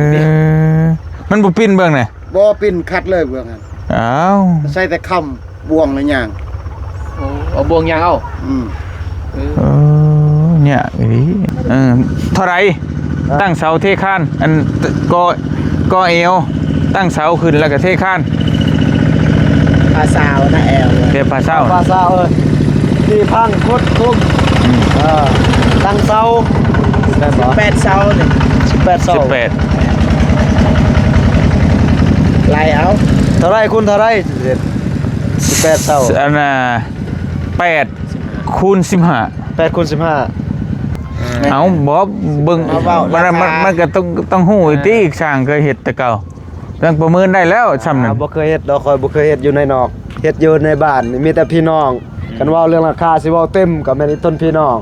ເອີ ມັນບໍ່ປິ່ນເບິ່ງນະ ບໍ່ປິ່ນ ຂັດເລີຍເບື້ອງຫັ້ນ. ອ້າວ ໃສ່ແຕ່ຄຳບ່ວງແລ້ວຍ່າງ. ໂອ້ ເອົາບ່ວງຍ່າງເອົາ. ອືມ ເອີ ເອີ ຍາກອີ່ຫຼີ. ເອີ ເທົ່າໃດ? ຕັ້ງເສົາເທຄານ ອັນ ກໍ ກໍແອວ ຕັ້ງເສົາຂຶ້ນແລ້ວກໍເທຄານ. ພາສາວນະແອວ ແຕ່ພາສາວ ພາສາວ ເອີ ທີ່ພັງ ຂຸດ ຂຸມ. ອືມ ເອີ ຕັ້ງເສົາ ແມ່ນບໍ່? ສິບແປດເສົານີ້ ສິບແປດເສົາ ສິບແປດ. ໄລ່ເອົາ ເທົ່າໃດຄູນເທົ່າໃດ? ສິບແປດເສົາ ອັນນ່າ ແປດຄູນສິບຫ້າ ແປດຄູນສິບຫ້າ. ເອົາ ບໍ່ ເບິ່ງ ມັນ ມັນ ມັນກໍຕ້ອງ ຕ້ອງຮູ້ຕິ ຊ່າງເຄີຍເຮັດແຕ່ເກົ່າ ຕ້ອງປະເມີນໄດ້ແລ້ວຊ່ຳນັ້ນ. ບໍ່ເຄີຍເຮັດດອກ ຂ້ອຍບໍ່ເຄີຍເຮັດຢູ່ໃນນອກ ເຮັດຢູ່ໃນບ້ານນີ້ມີແຕ່ພີ່ນ້ອງ. ຄັນເວົ້າເລື່ອງລາຄາຊິເວົ້າເຕັມ ກໍແມ່ນອີ່ຕົນພີ່ນ້ອງ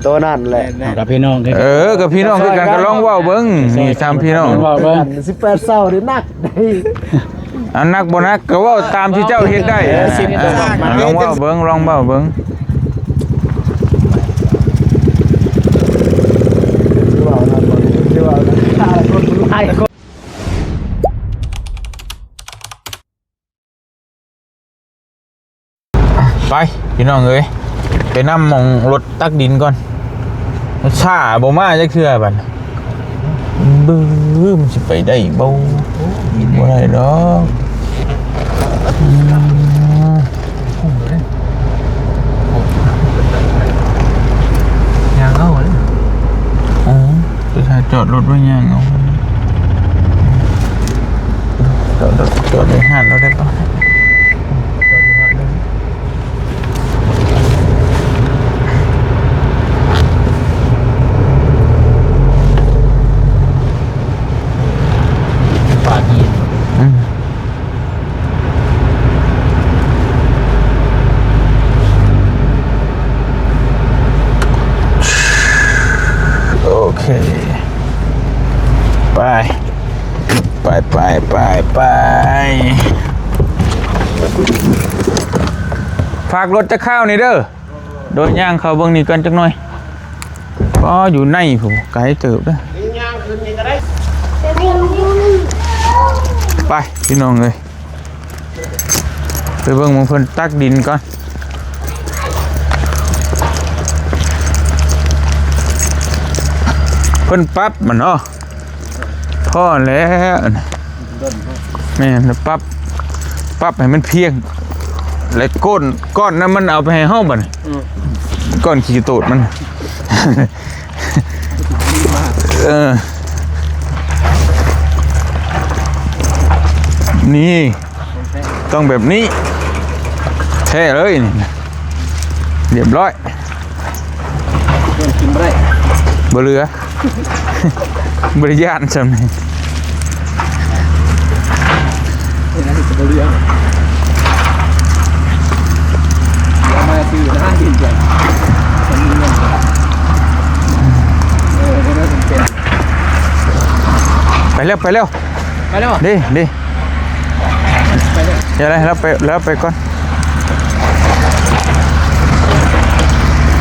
ໂຕນັ້ນແຫຼະ. ເອົາ ກັບພີ່ນ້ອງຄືກັນ ເອີ ກັບພີ່ນ້ອງຄືກັນ ກໍລອງເວົ້າເບິ່ງ. ນີ້ຊ່ຳພີ່ນ້ອງ ເວົ້າເບິ່ງ ສິບແປດເສົານີ້ໜັກເດ້. ອັນໜັກບໍ່ໜັກກໍເວົ້າຕາມທີ່ເຈົ້າເຮັດໄດ້. ເອີ ສິບ ອ່າ ລອງເວົ້າເບິ່ງ ລອງເວົ້າເບິ່ງ. ໄປ ພີ່ນ້ອງເອີຍ ໄປນຳໝ່ອງລົດຕັກດິນກ່ອນ. ຊ້າ ບໍ່ມາຈັກເທື່ອບັດ ບຶ້ມ ຊິໄປໄດ້ບໍ່? ບໍ່ໄດ້ດອກ. ອືມ ຍ່າງເອົາເລີຍ. ເອີ ໄປຖ້າຈອດລົດໄວ້ຍ່າງເອົາ. ຈອດ ຈອດ ຈອດໃນຮ້ານລາວໄດ້ປະ? ປາກຫີນ ອືມ ໂອເຄ ໄປ ໄປ ໄປ ໄປ ໄປ. ຝາກລົດຈັກຄາວນີ້ເດີ. ໂດຍຍ່າງເຂົ້າເບິ່ງນີ້ກ່ອນຈັກໜ່ອຍ. ອໍ ຢູ່ໃນພຸ້ນ ໄກເຕີບເດີ. ຍ່າງຂຶ້ນນີ້ກໍໄດ້. ໄປ ພີ່ນ້ອງເອີຍ ໄປເບິ່ງໝ່ອງເພິ່ນຕັກດິນກ່ອນ. ເພິ່ນປັບມັນເນາະ. ພໍແລ້ວ ແມ່ນ ປັບ ປັບໃຫ້ມັນພຽງ ແລະ ກ້ອນ ກ້ອນນັ້ນມັນເອົາໄປໃຫ້ເຮົາບັດນີ້. ອືມ ກ້ອນຂີ້ໂຕດມັນ ເອີ ນີ້ ຕ້ອງແບບນີ້ ແທ້ເລີຍນີ້ ລຽບຮ້ອຍ. ເພິ່ນກິນບໍ່ໄດ້ ບໍ່ເຫຼືອ ບໍ່ໄດ້ຢ້ານຊ່ຳນີ້ ເຫັນອັນນີ້ກໍບໍ່ເຫຼືອ ເອົາມາຊື້ນະ ກິນກ່ອນ ມັນມີເງິນ ເອີ ບໍ່ໄດ້ເປັນ ໄປແລ້ວ ໄປແລ້ວ ໄປແລ້ວ ເດ້ ເດ້ ໄປແລ້ວ ຢ່າໄດ້ ເຮົາໄປ ເຮົາໄປກ່ອນ.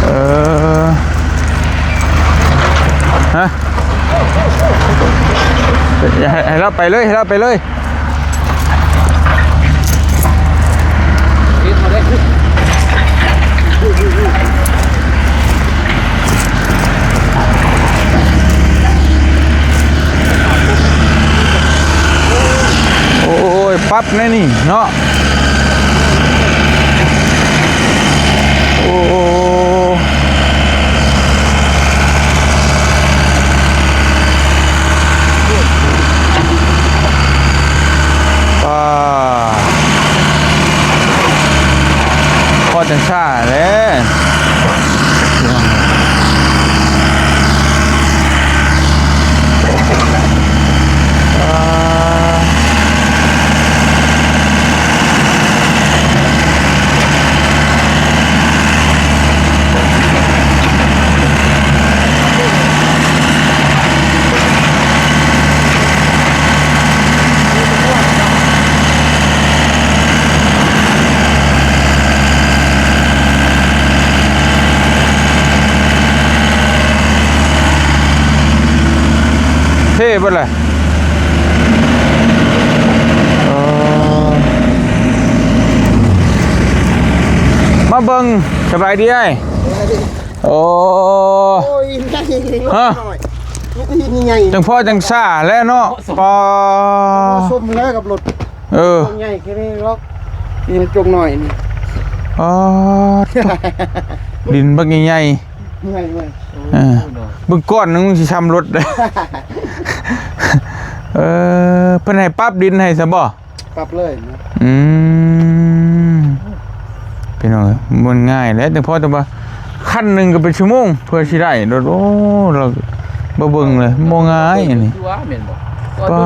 ເອີ ຮະ ໃຫ້ ໃຫ້ລາວໄປເລີຍ ໃຫ້ລາວໄປເລີຍ. ໂອ້ຍ ປັບແນ່ນີ້ເນາະ ໂອ້. ປາ ພໍຈັ່ງຊ້າແຫຼະ. ເທ່ເບິດແຫຼະ. ມາເບິ່ງ ສະບາຍດີອ້າຍ. ໂອ້ ໂອ້ຍ ໃຫຍ່ເລີຍ ຮະ ນ້ອຍ ມີແຕ່ຫີນໃຫຍ່ໆ ຈັ່ງພໍຈັ່ງຊາແຫຼະເນາະ. ປໍ ສົມແລ້ວກັບລົດ. ເອີ ໃຫຍ່ແຄ່ນີ້ລັອກ ນີ້ຈົກນ້ອຍນີ້. ອໍ ດິນບັກໃຫຍ່ໆ ໃຫຍ່ເວີຍ. ເອີ ເບິ່ງກ້ອນໜຶ່ງມັນຊິຊ່ຳລົດ. ເອີ ເພິ່ນໃຫ້ປັບດິນໃຫ້ຊະບໍ່? ປັບເລີຍນະ. ອືມ ພີ່ນ້ອງເອີຍ ມັນງ່າຍແຫຼະ ແຕ່ພໍແຕ່ວ່າຄັນໜຶ່ງກໍເປັນຊົ່ວໂມງເພື່ອຊິໄດ້ລົດ. ໂອ້ ລາວບໍ່ເບິ່ງເລີຍ ບໍ່ງ່າຍອັນນີ້. ຄືວ່າແມ່ນບໍ່? ປ້າ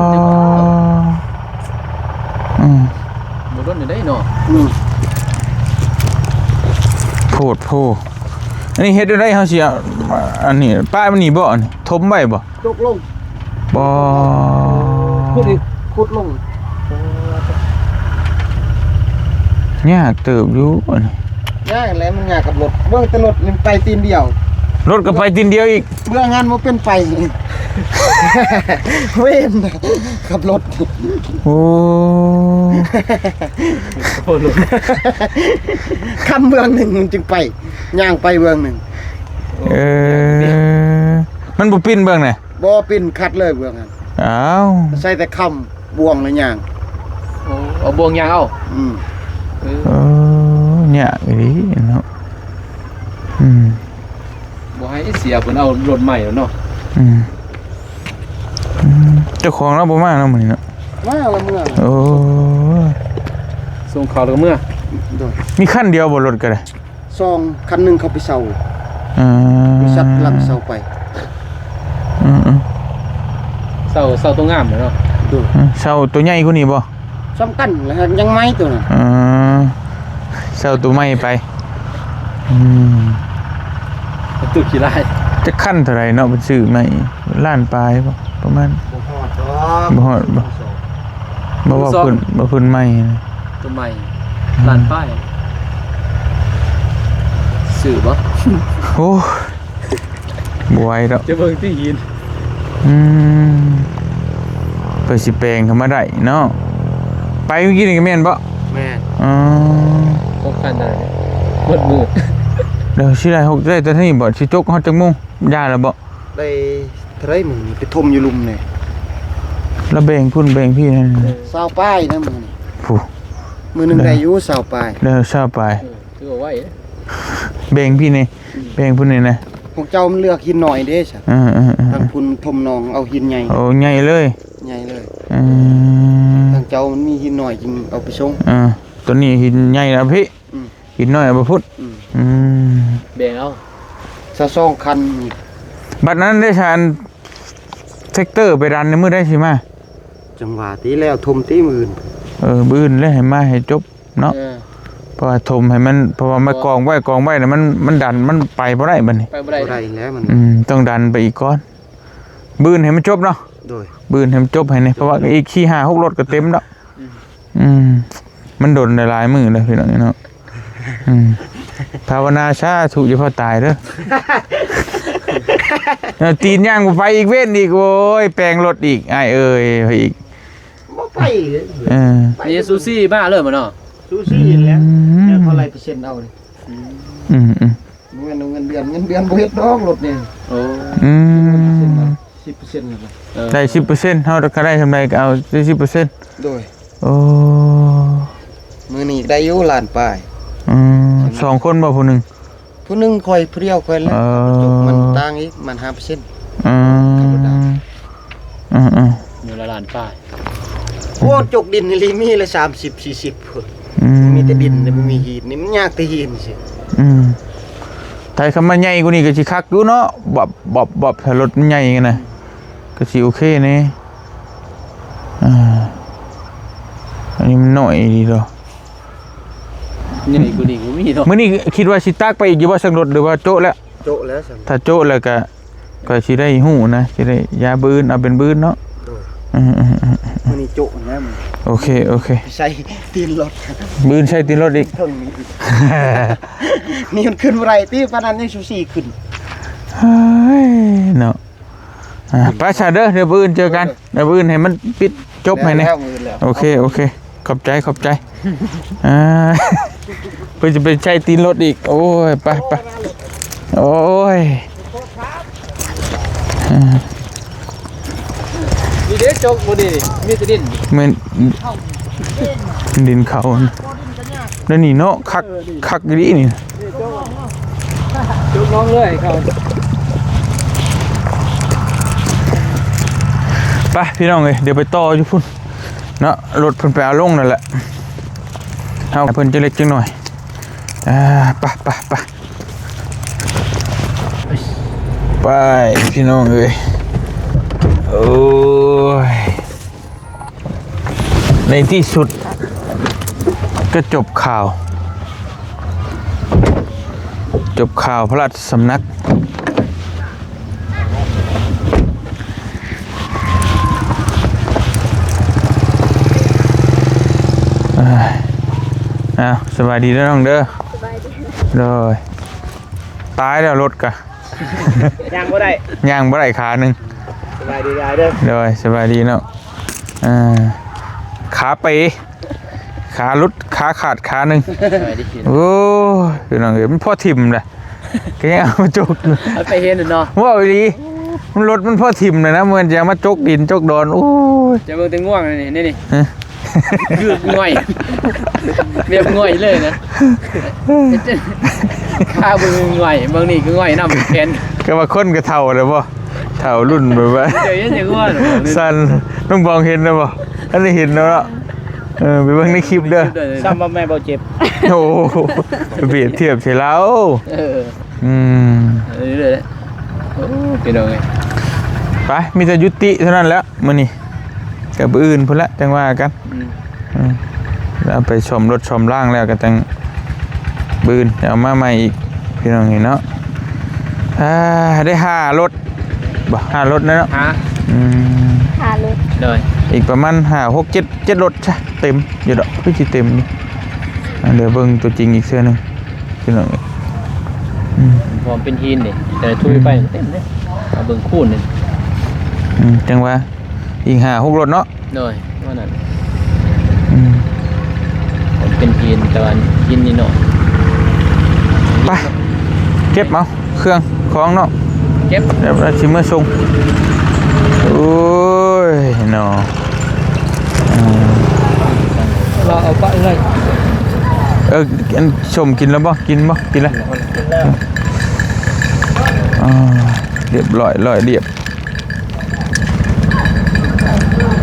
ອືມ ບໍ່ດົນຢູ່ໄດ໋ເນາະ. ອືມ ໂພດໂພ. ອັນນີ້ເຮັດແນວໃດເຮົາຊິເອົາ ອັນນີ້ປະມັນນີ້ບໍ່? ອັນນີ້ຖົມໄວ້ບໍ່? ຈົກລົງ ບໍ່ ຂຸດອີກ ຂຸດລົງ. ຍາກເຕີບຢູ່ອັນນີ້. ຍາກແຫຼະ ມັນຍາກກັບລົດ. ເບິ່ງແຕ່ລົດຍັງໄປຕີນດຽວ ລົດກໍໄປຕີນດຽວອີກ. ເບື້ອງຫັ້ນບໍ່ເປັນໄປ ເວນກັບລົດ. ໂອ້ ຄ້ຳເບື້ອງໜຶ່ງມັນຈຶ່ງໄປ ຍ່າງໄປເບື້ອງໜຶ່ງ. ເອີ ມັນບໍ່ປິ່ນເບື້ອງນະ? ບໍ່ປິ່ນ ຂັດເລີຍເບື້ອງຫັ້ນ. ອ້າວ ໃສ່ແຕ່ຄ້ຳບ່ວງແລ້ວຍ່າງ. ໂອ້ ເອົາບ່ວງຍ່າງເອົາ. ອືມ ເອີ ເອີ ຍາກອີ່ຫຼີເນາະ. ອືມ ບໍ່ໃຫ້ເສຍ ເພິ່ນເອົາລົດໃໝ່ແລ້ວເນາະ. ອືມ ອືມ ເຈົ້າຂອງລາວບໍ່ມາເນາະມື້ນີ້ເນາະ. ມາແລ້ວເມືອ. ໂອ້ ສົ່ງເຂົາແລ້ວເມືອ. ໂດຍ ມີຄັນດຽວບໍ່ລົດກໍໄດ້? ສອງ ຄັນໜຶ່ງເຂົາໄປເຊົ່າ ອ່າ ບໍລິສັດຫຼັງເຊົ່າໄປ. ອືມໆ ເຊົ່າ ເຊົ່າໂຕງາມເນາະ. ໂດຍ ອືມ ເຊົ່າໂຕໃຫຍ່ກວ່ານີ້ບໍ່? ສ່ຳກັນແຫຼະ ຍັງໃໝ່ໂຕນັ້ນ. ອ່າ ເຊົ່າໂຕໃໝ່ໄປ. ອືມ ຕູ້ຂີ້ລາຍ. ຈັກຄັນເທົ່າໃດເນາະ ເພິ່ນຊື້ໃໝ່ ລ້ານປາຍບໍ່? ປະມານ ບໍ່ຮອດດອກ. ບໍ່ຮອດບໍ່? ບໍ່ ວ່າເພິ່ນ ວ່າເພິ່ນໃໝ່ນະ ຕົວໃໝ່ ອືມ ລ້ານປາຍ ຊື້ບໍ່? ໂອ້ ບໍ່ໄຫວດອກ ຈະເບິ່ງຕິຫີນ. ອືມ ເພິ່ນຊິແປງເຂົ້າມາໄດ້ເນາະ. ໄປມື້ກີ້ນີ້ກໍແມ່ນບໍ່? ແມ່ນ. ອໍ ຫົກຄັນເທົ່ານັ້ນ ໝົດມື້. ດຽວຊິໄດ້ຫົກ ໄດ້ແຕ່ເທົ່ານີ້ບໍ່? ຊິຈົກຮອດຈັກໂມງ? ຢ່າແລ້ວບໍ່? ໄດ້ເທົ່າໃດມື້ນີ້ ໄປຖົມຢູ່ລຸ່ມນີ້. ລະແບ່ງພຸ້ນແບ່ງພີ້ນັ້ນ ຊາວປາຍນະມື້ນີ້. ຜູ້ ມື້ໜຶ່ງໄດ້ຢູ່ຊາວປາຍ. ໄດ້ຊາວປາຍ. ເອີ ຖືວ່າໄວເດ້. ແບ່ງພີ້ນີ້ ອືມ ແບ່ງພຸ້ນນີ້ນະ. ຂອງເຈົ້າມັນເລືອກຫີນໜ້ອຍເດ້ຊະ. ເອີໆໆ ທາງພຸ້ນຖົມໜອງເອົາຫີນໃຫຍ່. ໂອ້ ໃຫຍ່ເລີຍ. ໃຫຍ່ເລີຍ. ອືມ ທາງເຈົ້າມັນມີຫີນໜ້ອຍຈຶ່ງເອົາໄປສົ່ງ. ເອີ ຕົວນີ້ຫີນໃຫຍ່ລະພີ້. ອືມ ຫີນໜ້ອຍເອົາໄປພຸ້ນ. ອືມ ອືມ ແບ່ງເອົາ ຊາວສອງຄັນ. ບັດນັ້ນໄດ້ຊານແທັກເຕີໄປດັນໃນມື້ໃດຊິມາ? ຈັງຫວະຕິ ແລ້ວຖົມຕິມື້ອື່ນ. ເອີ ມື້ອື່ນແລ້ວໃຫ້ມາໃຫ້ຈົບເນາະ. ເອີ ເພາະວ່າຖົມໃຫ້ມັນ ເພາະວ່າມາກອງໄວ້ ກອງໄວ້ນະ ມັນ ມັນດັນ ມັນໄປບໍ່ໄດ້ບັດນີ້. ໄປບໍ່ໄດ້ ບໍ່ໄດ້ແລ້ວມັນ. ອືມ ຕ້ອງດັນໄປອີກກ່ອນ. ມື້ອື່ນໃຫ້ມັນຈົບເນາະ. ໂດຍ ມື້ອື່ນໃຫ້ມັນຈົບໃຫ້ແດ່ ເພາະວ່າອີກສີ່ຫ້າຫົກລົດກໍເຕັມແລ້ວ. ອືມ ອືມ ມັນດົນໄດ້ຫຼາຍມື້ແລ້ວພີ່ນ້ອງເນາະ. ອືມ ພາວະນາສາທຸ ຢ່າພໍຕາຍເດີ. ເອີ ຕີນຍ່າງບໍ່ໄປອີກ ເວັ້ນອີກ. ໂອ້ຍ ແປງລົດອີກ ອ້າຍເອີຍ ໄປອີກ. ບໍ່ໄປເລີຍ. ເອີ ມີຊູຊີມາເລີຍບໍ່ເນາະ? ຊູຊີແລ້ວ. ອືມ ແລ້ວເທົ່າໃດເປີເຊັນເອົານີ້? ອືມ ອືມ ບໍ່ແມ່ນເງິນເດືອນ ເງິນເດືອນບໍ່ເຮັດດອກລົດນີ້. ໂອ້ ອືມ ສິບເປີເຊັນ ເອີ ໄດ້ສິບເປີເຊັນ ເຮົາກໍໄດ້ສ່ຳໃດກໍເອົາສິບເປີເຊັນ. ໂດຍ. ໂອ້ ມື້ນີ້ໄດ້ຢູ່ລ້ານປາຍ. ອືມ ສອງຄົນບໍ່ ຜູ້ໜຶ່ງ? ຜູ້ໜຶ່ງຂ້ອຍ ຜູ້ດຽວຂ້ອຍແຫຼະ. ເອີ ມັນຕ່າງອີກ ມັນຫ້າເປີເຊັນ. ອືມ ທຳມະດາ. ອືມໆ ມື້ລະລ້ານປາຍ. ໂອ້ ຈົກດິນອີ່ຫຼີ ມີລະສາມສິບ ສີ່ສິບພຸ້ນ. ອືມ ມີແຕ່ດິນ ບໍ່ມີຫີນນີ້ ມັນຍາກແຕ່ຫີນຊື່. ອືມ ໄຖຄຳວ່າໃຫຍ່ກວ່ານີ້ກໍຊິຄັກຢູ່ເນາະ. ບັບ ບັບ ບັບ ຖ້າລົດມັນໃຫຍ່ຫັ້ນນະ ກໍຊິໂອເຄແດ່. ອ່າ ອັນນີ້ມັນນ້ອຍອີ່ຫຼີດອກ. ໃຫຍ່ກວ່ານີ້ກໍມີເນາະ. ມື້ນີ້ຄິດວ່າຊິຕັກໄປອີກຢູ່ບໍ່ ສັກລົດ ຫຼືວ່າໂຈະແລ້ວ? ໂຈະແລ້ວຊັ້ນ. ຖ້າໂຈະແລ້ວກໍ ກໍຊິໄດ້ຮູ້ນະ ຊິໄດ້ ຢ່າ ບືນ ເອົາເປັນບືນເນາະ. ໂດຍ. ເອີໆໆໆ ມື້ນີ້ໂຈະແລ້ວ. ໂອເຄ ໂອເຄ ໃສ່ຕີນລົດ. ບືນໃສ່ຕີນລົດອີກ. ເທິງນີ້ອີກ. ນີ້ມັນຂຶ້ນບໍ່ໄດ້ຕິ ປານນັ້ນຍັງຊູຊີຂຶ້ນ. ເຮີ້ຍເນາະ. ອ່າ ໄປຊະເດີ ດຽວມື້ອື່ນເຈີກັນ. ເອີ ດຽວມື້ອື່ນໃຫ້ມັນປິດຈົບໃຫ້ແດ່. ແລ້ວ ແລ້ວມື້ອື່ນແລ້ວ. ໂອເຄ ໂອເຄ ຂອບໃຈ ຂອບໃຈ. ອ່າ ເພິ່ນຈະໄປໃຊ້ຕີນລົດອີກ. ໂອ້ຍ ໄປ ໄປ ໂອ້ຍ ເອີ ນີ້ເດ້ ຈົກບໍ່ດີ ມີແຕ່ດິນ ແມ່ນ ດິນເຂົາ ແນວນີ້ເນາະ ຄັກ ເອີ ນີ້ ຄັກອີ່ຫຼີນີ້ ນີ້ຈົກ ຈົກນ້ອງເລີຍເຂົາ. ໄປ ພີ່ນ້ອງເອີຍ ດຽວໄປຕໍ່ຢູ່ພຸ້ນເນາະ ລົດເພິ່ນໄປເອົາລົງນັ້ນແຫຼະ ເຮົາເພິ່ນຈັກເລັກຈັກໜ້ອຍ. ອ່າ ໄປ ໄປ ໄປ ໄປ ພີ່ນ້ອງເອີຍ ໂອ້ຍ ໃນທີ່ສຸດກໍຈົບຂ່າວ ຈົບຂ່າວພະລາຊະສຳນັກ. ເອີ ເອົາ ສະບາຍດີເດີນ້ອງເດີ ສະບາຍດີ ໂດຍ ຕາຍແລ້ວລົດກະ ຍ່າງບໍ່ໄດ້ ຍ່າງບໍ່ໄດ້ຂາໜຶ່ງ. ສະບາຍດີຫຼາຍເດີ ໂດຍ ສະບາຍດີເນາະ ອ່າ ຂາເປ ຂາຫຼຸດ ຂາຂາດຂາໜຶ່ງ. ໂອ້ຍ ພີ່ນ້ອງເອີຍ ມັນພໍຖິ້ມແຫຼະ ກໍຍັງເອົາມາຈົກຢູ່ ມັນໄປເຫັນເນາະ ເວົ້າອີ່ຫຼີ ມັນລົດມັນພໍຖິ້ມແຫຼະນະ ເໝືອນຈະເອົາມາຈົກດິນຈົກດອນ. ໂອ້ຍ ຈະເບິ່ງແຕ່ງ່ວງນີ້ ນີ້ ນີ້ ຮະ ຄືງ່ອຍ ແບບງ່ອຍເລີຍນະ ຂາເບິ່ງງ່ອຍ ເບິ່ງນີ້ກໍງ່ອຍນຳ ແຂນ ກໍວ່າຄົນກໍເຖົ້າແລ້ວບໍ່ ເຖົ້າລຸ້ນແບບວ່າ ເຈົ້າເຫັນຫຍັງວ່າ ຊັ້ນ ນ້ອງບອງເຫັນແລ້ວບໍ່? ອັນນີ້ເຫັນແລ້ວເນາະ ເອີ ໄປເບິ່ງໃນຄລິບເດີ ຊ້ຳວ່າແມ່ບໍ່ເຈັບ ໂອ້ ໄປປຽບທຽບໃສ່ລາວ ເອີ ອືມ ເອີ ໂອ້ ພີ່ນ້ອງເອີຍ ໄປ ມີແຕ່ຍຸຕິເທົ່ານັ້ນແຫຼະມື້ນີ້ ກໍມື້ອື່ນພຸ້ນແຫຼະ ຈັ່ງວ່າກັນ ອືມ ອືມ ເອົາໄປສ້ອມລົດສ້ອມລາງແລ້ວກໍຈັ່ງ ມື້ອື່ນເອົາມາໃໝ່ອີກ ພີ່ນ້ອງເອີຍເນາະ. ອ່າ ໄດ້ຫ້າລົດບໍ່? ຫ້າລົດແລ້ວເນາະ ຫ້າ ອືມ ຫ້າລົດ ໂດຍ ອີກປະມານຫ້າ ຫົກ ເຈັດ ເຈັດລົດຊະ ເຕັມຢູ່ດອກ ຄືຊິເຕັມຢູ່. ອ່າ ດຽວເບິ່ງຕົວຈິງອີກເທື່ອໜຶ່ງ ພີ່ນ້ອງເອີຍ ອືມ ພ້ອມເປັນຫີນເດ້ ແຕ່ທຸຍໄປ ອືມ ເຕັມເດ້ ເອົາເບິ່ງຄູນນີ້ ອືມ ຈັ່ງວ່າ ອີກຫ້າຫົກລົດເນາະ ໂດຍ ວ່ານັ້ນ ອືມ ເປັນຫີນ ແຕ່ວ່າຫີນນີ້ເນາະ ໄປ ເກັບເອົາເຄື່ອງຂອງເນາະ ເກັບ ແລ້ວຊິເມືອສົ່ງ ໂອ້ຍເນາະ ອືມ ລາວເອົາປະເລີຍ ເອີ ອັນ ສົ້ມກິນແລ້ວບໍ່? ກິນບໍ່? ກິນແລ້ວ ກິນແລ້ວ ອ່າ ລຽບຮ້ອຍ ຮ້ອຍລຽບ.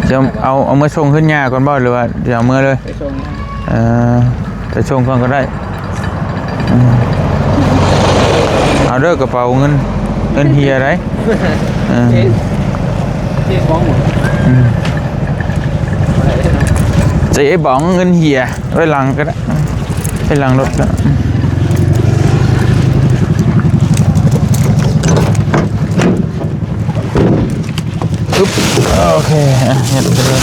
ຈະເອົາ ເອົາມາສົ່ງເຮືອນຍ່າກ່ອນບໍ່ ຫຼືວ່າຈະເອົາເມືອເລີຍ? ໄປສົ່ງ ເອີ ໄປສົ່ງກ່ອນກໍໄດ້ ເອີ ເອົາເດີ ກະເປົາເງິນ ເງິນເຮຍໄດ໋ ເອີ ເຈ ເຈບອງ ອືມ ເຈບອງເງິນເຮຍ ໄວ້ຫຼັງກໍໄດ້ ໄປຫຼັງລົດນະ ອຶບ ໂອເຄ ອ່ະ ເຮັດໄປເລີຍ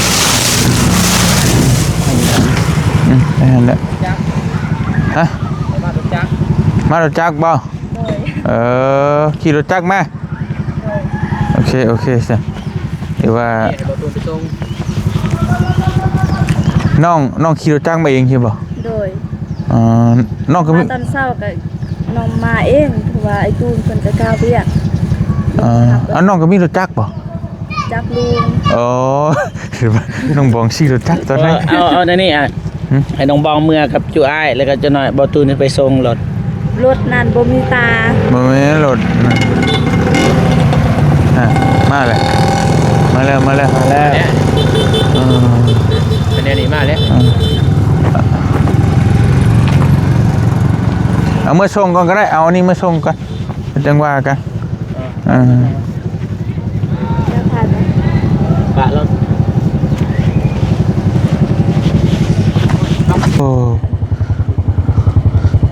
ອືມ ໄປຫັ້ນແຫຼະ ຮະ ມາລົດຈັກ ມາລົດຈັກບໍ່? ໂດຍ ເອີ ຂີ່ລົດຈັກມາ ໂດຍ ໂອເຄ ໂອເຄ ຊະ ຫຼືວ່າ ໃຫ້ບໍ່ຕູນໄປສົ່ງ ນ້ອງ ນ້ອງຂີ່ລົດຈັກມາເອງຊີ້ບໍ່? ໂດຍ ອ່າ ນ້ອງກໍມີ ມາຕອນເຊົ້າກໍນ້ອງມາເອງ ເພາະວ່າອ້າຍຕູນເພິ່ນກໍກ່າວວຽກ ອ່າ ເອົາ ນ້ອງກໍມີລົດຈັກບໍ່? ຈັກລຸງ ອໍ ນ້ອງບອງຂີ່ລົດຈັກຕອນນັ້ນ ເອົາ ເອົາ ເອົາແນວນີ້ ອ່ະ ຫຶ ໃຫ້ນ້ອງບອງເມືອກັບຈຸອ້າຍ ແລ້ວກໍຈັກໜ້ອຍບໍ່ຕູນໄປສົ່ງລົດ ລົດນັ້ນບໍ່ມີຕາ ບໍ່ແມ່ນລົດ ອ່ະ ມາແລ້ວ ມາແລ້ວ ມາແລ້ວ ມາແລ້ວ ເອີ ເປັນແນວນີ້ມາແລ້ວ ເອີ ເອົາມາສົ່ງກ່ອນກໍໄດ້ ເອົາອັນນີ້ມາສົ່ງກ່ອນ ຈັ່ງວ່າກັນ ເອີ ປະລົດ ໂອ້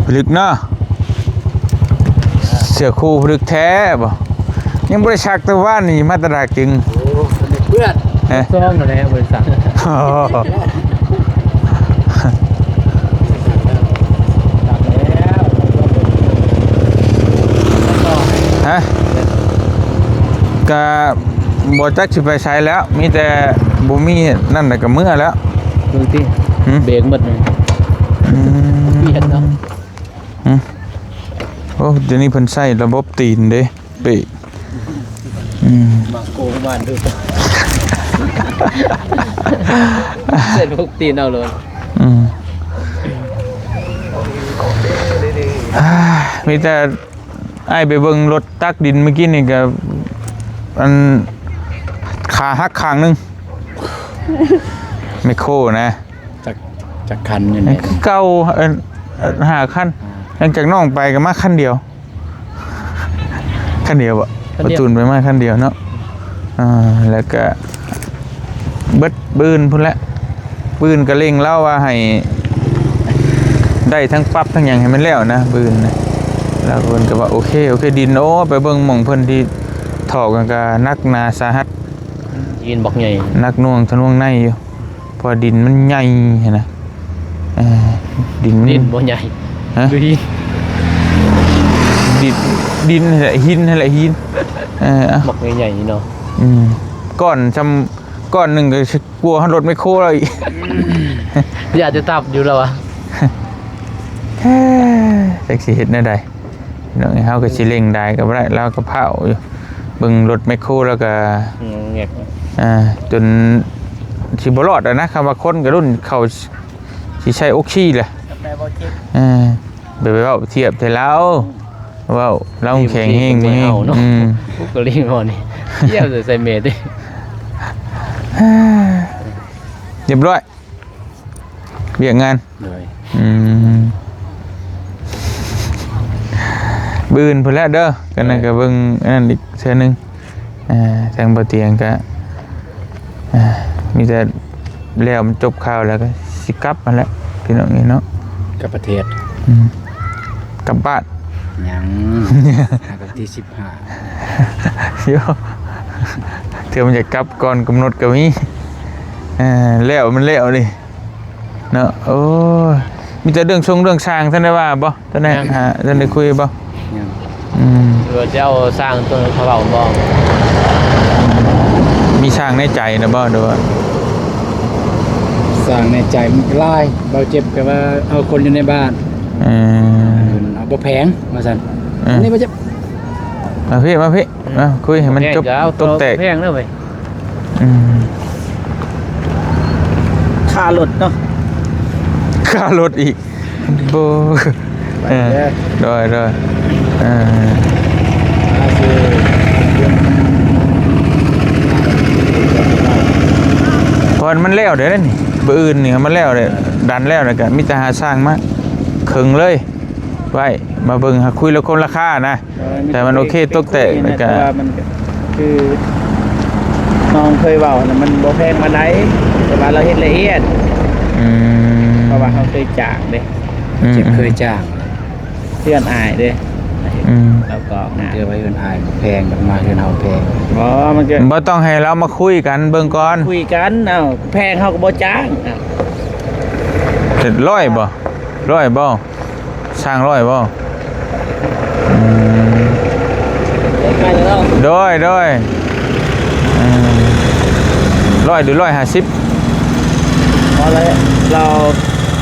ຜະລຶກເນາະ ເສື້ອຄູ່ຜະລຶກແທ້ບໍ່? ຍັງບໍ່ໄດ້ຊັກແຕ່ວານນີ້ ມາແຕ່ດາກຈຶ່ງ ໂອ້ ມັນເປື້ອນ ຮະ ຊອງນັ້ນແຫຼະ ບໍ່ໄດ້ຊັກ ຮະ ກະບໍ່ຈັກຊິໄປໃສແລ້ວ ມີແຕ່ບໍ່ມີນັ້ນແລ້ວກະເມືອແລ້ວ ເບິ່ງຕິ ຫຶ ເບຣກໝົດນີ້ ອືມ ປ່ຽນເນາະ. ຫຶ ໂອ້ ດຽວນີ້ເພິ່ນໃຊ້ລະບົບຕີນເດ້ ເປະ ອືມ ມາໂກງບ້ານເດີ້ ໃຊ້ລະບົບຕີນເອົາໂລດ ອືມ ມີແຕ່ ອ້າຍໄປເບິ່ງລົດຕັກດິນມື້ກີ້ນີ້ກໍ ອັນ ຂາຫັກຂ້າງໜຶ່ງ ແມັກໂຄນະ ຈັກ ຈັກຄັນຢູ່ນີ້ ຄືເກົ່າ ເອີ ຫ້າຄັນ ຫຼັງຈາກນ້ອງໄປກໍມາຄັນດຽວ ຄັນດຽວບໍ່? ຄັນດຽວ ປະຕູນໄປມາຄັນດຽວເນາະ ອ່າ ແລ້ວກະເບິດມື້ອື່ນພຸ້ນແຫຼະ ມື້ອື່ນກະເລັ່ງລາວວ່າໃຫ້ໄດ້ທັງປັບທັງຫຍັງໃຫ້ມັນແລ້ວນະ ມື້ອື່ນນະ ແລ້ວເພິ່ນກະວ່າໂອເຄ ໂອເຄ ດິນ ໂອ້ ໄປເບິ່ງໝ່ອງເພິ່ນທີ່ຖອກຫັ້ນກະໜັກໜາສາຫັດ ຫີນບັກໃຫຍ່ ໜັກໜ່ວງທະນວງໃນຢູ່ ເພາະວ່າດິນມັນໃຫຍ່ຫັ້ນນະ ເອີ ດິນມັນ ດິນບໍ່ໃຫຍ່ ຮະ ຄືຫີນ ດິນ ດິນຫັ້ນແຫຼະ ຫີນຫັ້ນແຫຼະ ຫີນ ເອີ ບັກໃຫຍ່ໆເນາະ ອືມ ກ້ອນຊ່ຳ ກ້ອນໜຶ່ງກໍກວ່າຮອດລົດແມັກໂຄແລ້ວອີກ ຢ້ານຈະທັບຢູ່ແລ້ວວະ ຈັກຊິເຮັດແນວໃດ ພີ່ນ້ອງເອີຍ ເຮົາກໍຊິເລັ່ງໄດ້ກໍບໍ່ໄດ້ ລາວກໍພ້າວຢູ່ ເບິ່ງລົດແມັກໂຄແລ້ວກໍ ງອແງກ ອ່າ ຈົນຊິບໍ່ລອດແລ້ວນະ ຄຳວ່າຄົນກໍລຸ້ນເຂົາຊິໃສ່ອົກຊີແຫຼະ ແຕ່ບໍ່ເຈັບ ເອີ ໄປເວົ້າທຽບໃສ່ລາວ ເວົ້າລາວແຂງແຮງ ນີ້ ບໍ່ແມ່ນເຮົາເນາະ ອືມ ພວກກໍລີງເຮົານີ້ ທຽບໃສ່ແມ່ຕິ ຮຽບຮ້ອຍ ວຽກງານ ໂດຍ ອືມ ມື້ອື່ນພຸ້ນແຫຼະເດີ ກັນນັ້ນ ເອີ ກໍເບິ່ງອັນນັ້ນອີກເທື່ອໜຶ່ງ ອ່າ ທາງບໍ່ຕຽງກໍ ອ່າ ມີແຕ່ແລ້ວມັນຈົບຂ່າວແລ້ວກໍຊິກັບຫັ້ນແຫຼະ ພີ່ນ້ອງເອີຍເນາະ ກັບປະເທດ ອືມ ກັບບ້ານ ຍັງ ຫາກັນທີສິບ ໂຍ ເທື່ອມັນຈະກັບກ່ອນກຳນົດກໍມີ ເອີ ແລ້ວມັນແລ້ວເດ້ເນາະ ໂອ້ຍ ມີແຕ່ເລື່ອງຊົງເລື່ອງຊ່າງ ທ່ານໄດ້ວ່າບໍ່? ທ່ານໄດ້ ຍັງ ຫາ ທ່ານໄດ້ຄຸຍບໍ່? ຍັງ ອືມ ຫຼືວ່າຈະເອົາຊ່າງຕົວເຂົາເວົ້າບໍ່? ມີຊ່າງໃນໃຈນະບໍ່ ຫຼືວ່າ? ຊ່າງໃນໃຈມັນຫຼາຍ ເບົາເຈັບກໍວ່າເອົາຄົນຢູ່ໃນບ້ານ ເອີ ເອົາບໍ່ແພງວ່າຊັ້ນ ເອີ ອັນນີ້ບໍ່ເຈັບ ມາພີ້ ມາພີ້ ມາຄຸຍໃຫ້ມັນຈົບ ແພງກໍເອົາ ຕົກແຕກ ແພງເດີເວີຍ ອືມ ຄ່າລົດເນາະ ຄ່າລົດອີກ ໂອ້ ເອີ ໂດຍ ໂດຍ ເອີ ເພາະມັນແລ້ວເດ້ນີ້ ມື້ອື່ນນີ້ມັນແລ້ວເດ້ ດັນແລ້ວ ແລ້ວກໍມີແຕ່ຫາຊ່າງມາເຄິ່ງເລີຍ ໄວ້ມາເບິ່ງ ຫາຄຸຍລະຄົນລາຄານະ ເອີ ແຕ່ມັນໂອເຄ ມັນ ຕົກແຕກ ແລ້ວກະ ແຕ່ວ່າມັນກະຄືນ້ອງເຄີຍເວົ້ານະ ມັນບໍ່ແພງປານໃດ ແຕ່ວ່າລາວເຮັດລະອຽດ ອືມ ເພາະວ່າເຮົາເຄີຍຈ້າງເດ້ ອືມ ເຈັບເຄີຍຈ້າງ ເພື່ອນອ້າຍເດ້ ອືມ ລາວກໍງາມ ເທື່ອໄວ້ເຮືອນອ້າຍແພງ ບັດມາເຮືອນເຮົາແພງ ບໍ່ ມັນກໍ ບໍ່ຕ້ອງໃຫ້ລາວມາຄຸຍກັນເບິ່ງກ່ອນ ຄຸຍກັນ ເອົ້າ ແພງເຮົາກໍບໍ່ຈ້າງ ເຈັດຮ້ອຍບໍ່? ຮ້ອຍບໍ່? ຊ່າງຮ້ອຍບໍ່? ອືມ ໂດຍ ໂດຍ ອືມ ຮ້ອຍ ຫຼື ຮ້ອຍຫ້າສິບ ພໍແລ້ວ ລາວ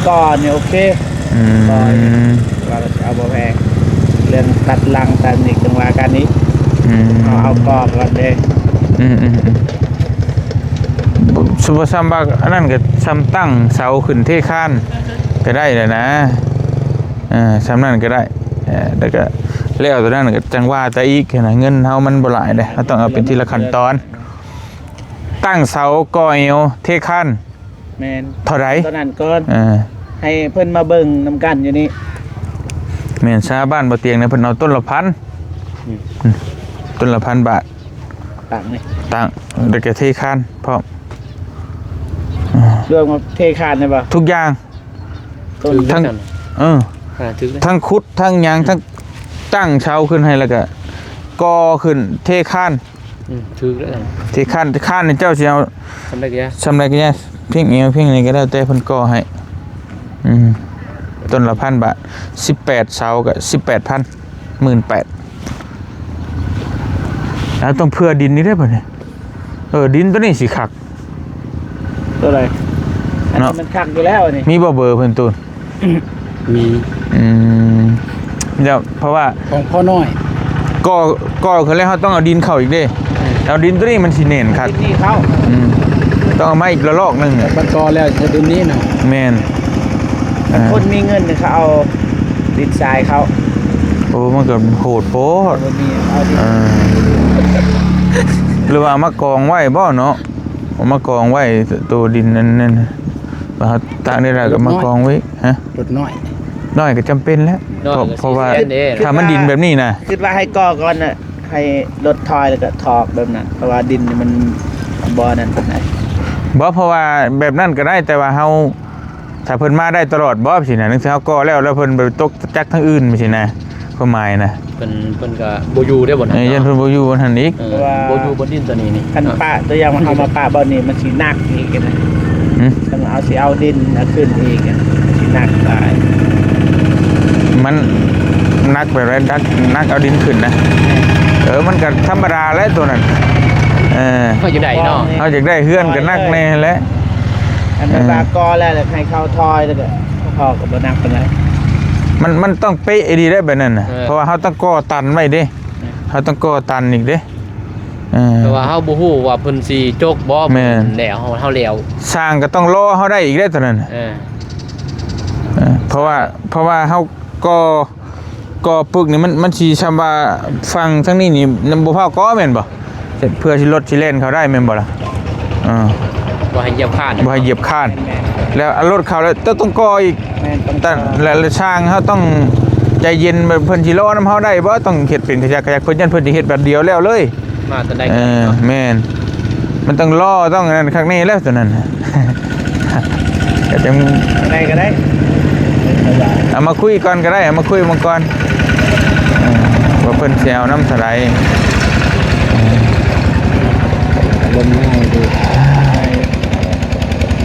ກ່ອນນີ້ໂອເຄ ອືມ ລາວຊິເອົາບໍ່ແພງ ເລື່ອງຕັດຫຼັງຕັດນີ້ຈັ່ງວ່າກັນອີກ ອືມ ເອົາ ເອົາກ່ອນກ່ອນເດ້ ອືມ ອືມ ອືມ ສົມມຸດວ່າຊ່ຳວ່າອັນນັ້ນກໍຊ່ຳຕັ້ງເສົາຂຶ້ນເທຄານກໍໄດ້ແລ້ວນະ ເອີ ຊ່ຳນັ້ນກໍໄດ້ ເອີ ແລ້ວກໍແລ້ວຕົວນັ້ນກໍຈັ່ງວ່າແຕ່ອີກຫັ້ນນະ ເງິນເຮົາມັນບໍ່ຫຼາຍເດ້ ເຮົາຕ້ອງເອົາເປັນທີລະຂັ້ນຕອນ ຕັ້ງເສົາ ກໍ່ເອວ ເທຄານ ແມ່ນ ເທົ່າໃດ? ຕົວນັ້ນກ່ອນ ເອີ ໃຫ້ເພິ່ນມາເບິ່ງນຳກັນຢູ່ນີ້ ແມ່ນ ຊາວບ້ານບໍ່ຕຽງນະ ເພິ່ນເອົາຕົ້ນລະພັນ ອືມ ອືມ ຕົ້ນລະພັນບາດ ຕັ້ງນີ້ ຕັ້ງ ແລ້ວກໍເທຄານພ້ອມ ອືມ ລວມກັບເທຄານໄດ້ບໍ່? ທຸກຢ່າງ ຕົ້ນ ທັງ ເອີ ອ່າ ຖືກເລີຍ ທັງຂຸດ ທັງຫຍັງ ອືມ ທັງຕັ້ງເສົາຂຶ້ນໃຫ້ ແລ້ວກໍກໍ່ຂຶ້ນ ເທຄານ ອືມ ຖືກແລ້ວ ເທຄານ ຄານນີ້ເຈົ້າຊິເອົາ ສ່ຳໃດກໍຢ່າ ສ່ຳໃດກໍຢ່າ ພຽງເອວ ພຽງນີ້ກໍແລ້ວແຕ່ເພິ່ນກໍ່ໃຫ້ ອືມ ຕົ້ນລະພັນບາດ ສິບແປດເສົາກໍສິບແປດພັນ ໝື່ນແປດ ແລ້ວຕ້ອງເຜື່ອດິນນີ້ເດ້ບັດນີ້ ເອີ ດິນຕົວນີ້ຊິຄັກ ຕົວໃດ? ອັນນີ້ ເນາະ ມັນຄັກຢູ່ແລ້ວອັນນີ້ ມີບໍ່ເບີເພິ່ນຕູນ? ມີ ອືມ ແລ້ວເພາະວ່າ ຂອງພໍ່ນ້ອຍ ກໍ່ ກໍ່ຂຶ້ນແລ້ວ ເຮົາຕ້ອງເອົາດິນເຂົ້າອີກເດ້. ເອົາດິນຕົວນີ້ມັນຊິແໜ້ນຄັກ ດິນນີ້ເຂົ້າ ອືມ ຕ້ອງເອົາມາອີກລະລອກໜຶ່ງ ບັດກໍ່ແລ້ວໃສ່ດິນນີ້ນະ. ແມ່ນ ຄັນຄົນມີເງິນນີ້ ເຂົາເອົາດິນຊາຍເຂົ້າ. ໂອ້ ມັນກໍໂຫດໂພດ ບໍ່ມີ ເອົາດິນ ເອີ ຫຼືວ່າເອົາມາກອງໄວ້ບໍເນາະ? ເອົາມາກອງໄວ້ ໂຕດິນນັ້ນ ນັ້ນ ວ່າເຮົາຕາກໄດ້ຫຼາຍກໍມາກອງໄວ້. ຮະ? ລົດນ້ອຍ ນ້ອຍກໍຈຳເປັນແຫຼະ ນ້ອຍ ເພາະ ກໍ ເພາະວ່າ ຊິແສນເດ້ ຖ້າມັນດິນແບບນີ້ນະ ຄິດວ່າໃຫ້ກໍ່ກ່ອນນະ ໃຫ້ລົດຖອຍແລ້ວກໍຖອກແບບນັ້ນ ເພາະວ່າດິນນີ້ມັນບໍ່ນັ້ນປານໃດ. ບໍ່ ເພາະວ່າແບບນັ້ນກໍໄດ້ ແຕ່ວ່າເຮົາ ຖ້າເພິ່ນມາໄດ້ຕະຫຼອດບໍ່ ຊີ້ນະ? ຈັ່ງຊີ້ເຮົາກໍ່ແລ້ວ ແລ້ວເພິ່ນໄປຕົກຈັກທາງອື່ນ ຊີ້ນະ? ຄວາມໝາຍນະ ເພິ່ນ ເພິ່ນກໍບໍ່ຢູ່ເດ້ ບໍ່ນັ້ນ ເອີ ຢ້ານເພິ່ນບໍ່ຢູ່ບ່ອນຫັ້ນອີກ ເອີ ບໍ່ຢູ່ບ່ອນດິນຕົວນີ້ນີ້ ຄັນປະ ຕົວຢ່າງວ່າເຮົາມາປະບ່ອນນີ້ ມັນຊິໜັກອີກນະ. ຫືມ? ຄັນເຮົາຊິເອົາດິນເອົາຂຶ້ນອີກ ມັນຊິໜັກຫຼາຍ. ມັນໜັກແບບໃດ? ໜັກ ໜັກເອົາດິນຂຶ້ນນະ? ເອີ ມັນກໍທຳມະດາແຫຼະຕົວນັ້ນ ເອີ ເຮົາຢາກໄດ້ເນາະ ເຮົາຢາກໄດ້ເຮືອນກໍໜັກແດ່ແຫຼະ. ອັນນັ້ນວ່າກໍ່ແລ້ວ ແລ້ວໃຫ້ເຂົາຖອຍ ແລ້ວກໍ ພໍກໍບໍ່ໜັກປານໃດ. ມັນ ມັນຕ້ອງເປະອີ່ຫຼີໄດ໋ແບບນັ້ນນະ ເອີ ເພາະວ່າເຮົາຕ້ອງກໍ່ຕັນໄວ້ເດ້ ເຮົາຕ້ອງກໍ່ຕັນອີກເດ້ ເອີ ແຕ່ວ່າເຮົາບໍ່ຮູ້ວ່າເພິ່ນຊິຈົກບໍ່. ແມ່ນ ແລ້ວເຮົາ ເຮົາແລ້ວ ຊ່າງກໍຕ້ອງລໍເຮົາໄດ້ອີກເດ້ຕອນນັ້ນ ເອີ ເອີ ເພາະວ່າ ເພາະວ່າເຮົາກໍ່ ກໍ່ປຶກນີ້ ມັນ ມັນຊິຊ່ຳວ່າຝັ່ງທາງນີ້ນີ້ ມັນບໍ່ພາກໍ່ແມ່ນບໍ່? ເພື່ອຊິລົດຊິແລ່ນເຂົ້າໄດ້ແມ່ນບໍ່ລະ? ເອີ ບໍ່ໃຫ້ຢຽບຄານ ບໍ່ໃຫ້ຢຽບຄານ ແລ້ວເອົາລົດເຂົ້າແລ້ວຕ້ອງ ຕ້ອງກໍ່ອີກ. ແມ່ນ ຕ້ອງ ແລ້ວ ແລ້ວຊ່າງເຮົາຕ້ອງໃຈເຢັນ ເພິ່ນຊິລໍນຳເຮົາໄດ້ບໍ່? ຕ້ອງເຮັດເປັນຂະຫຍັກຂະຫຍັກ ເພິ່ນຢ້ານເພິ່ນຊິເຮັດບາດດຽວແລ້ວເລີຍ. ມາຕອນໃດ ເອີ ກໍໄດ້ເນາະ ແມ່ນ ມັນຕ້ອງລໍ ຕ້ອງອັນນັ້ນຄັກແນ່ແລ້ວຕອນນັ້ນ ກໍຈັ່ງ ໄດ້ກໍໄດ້ ເອົາມາຄຸຍກ່ອນກໍໄດ້ ເອົາມາຄຸຍເບິ່ງກ່ອນ ເອີ ວ່າເພິ່ນຊິເອົານຳເທົ່າໃດ. ເອີ ລົມງ່າຍດີ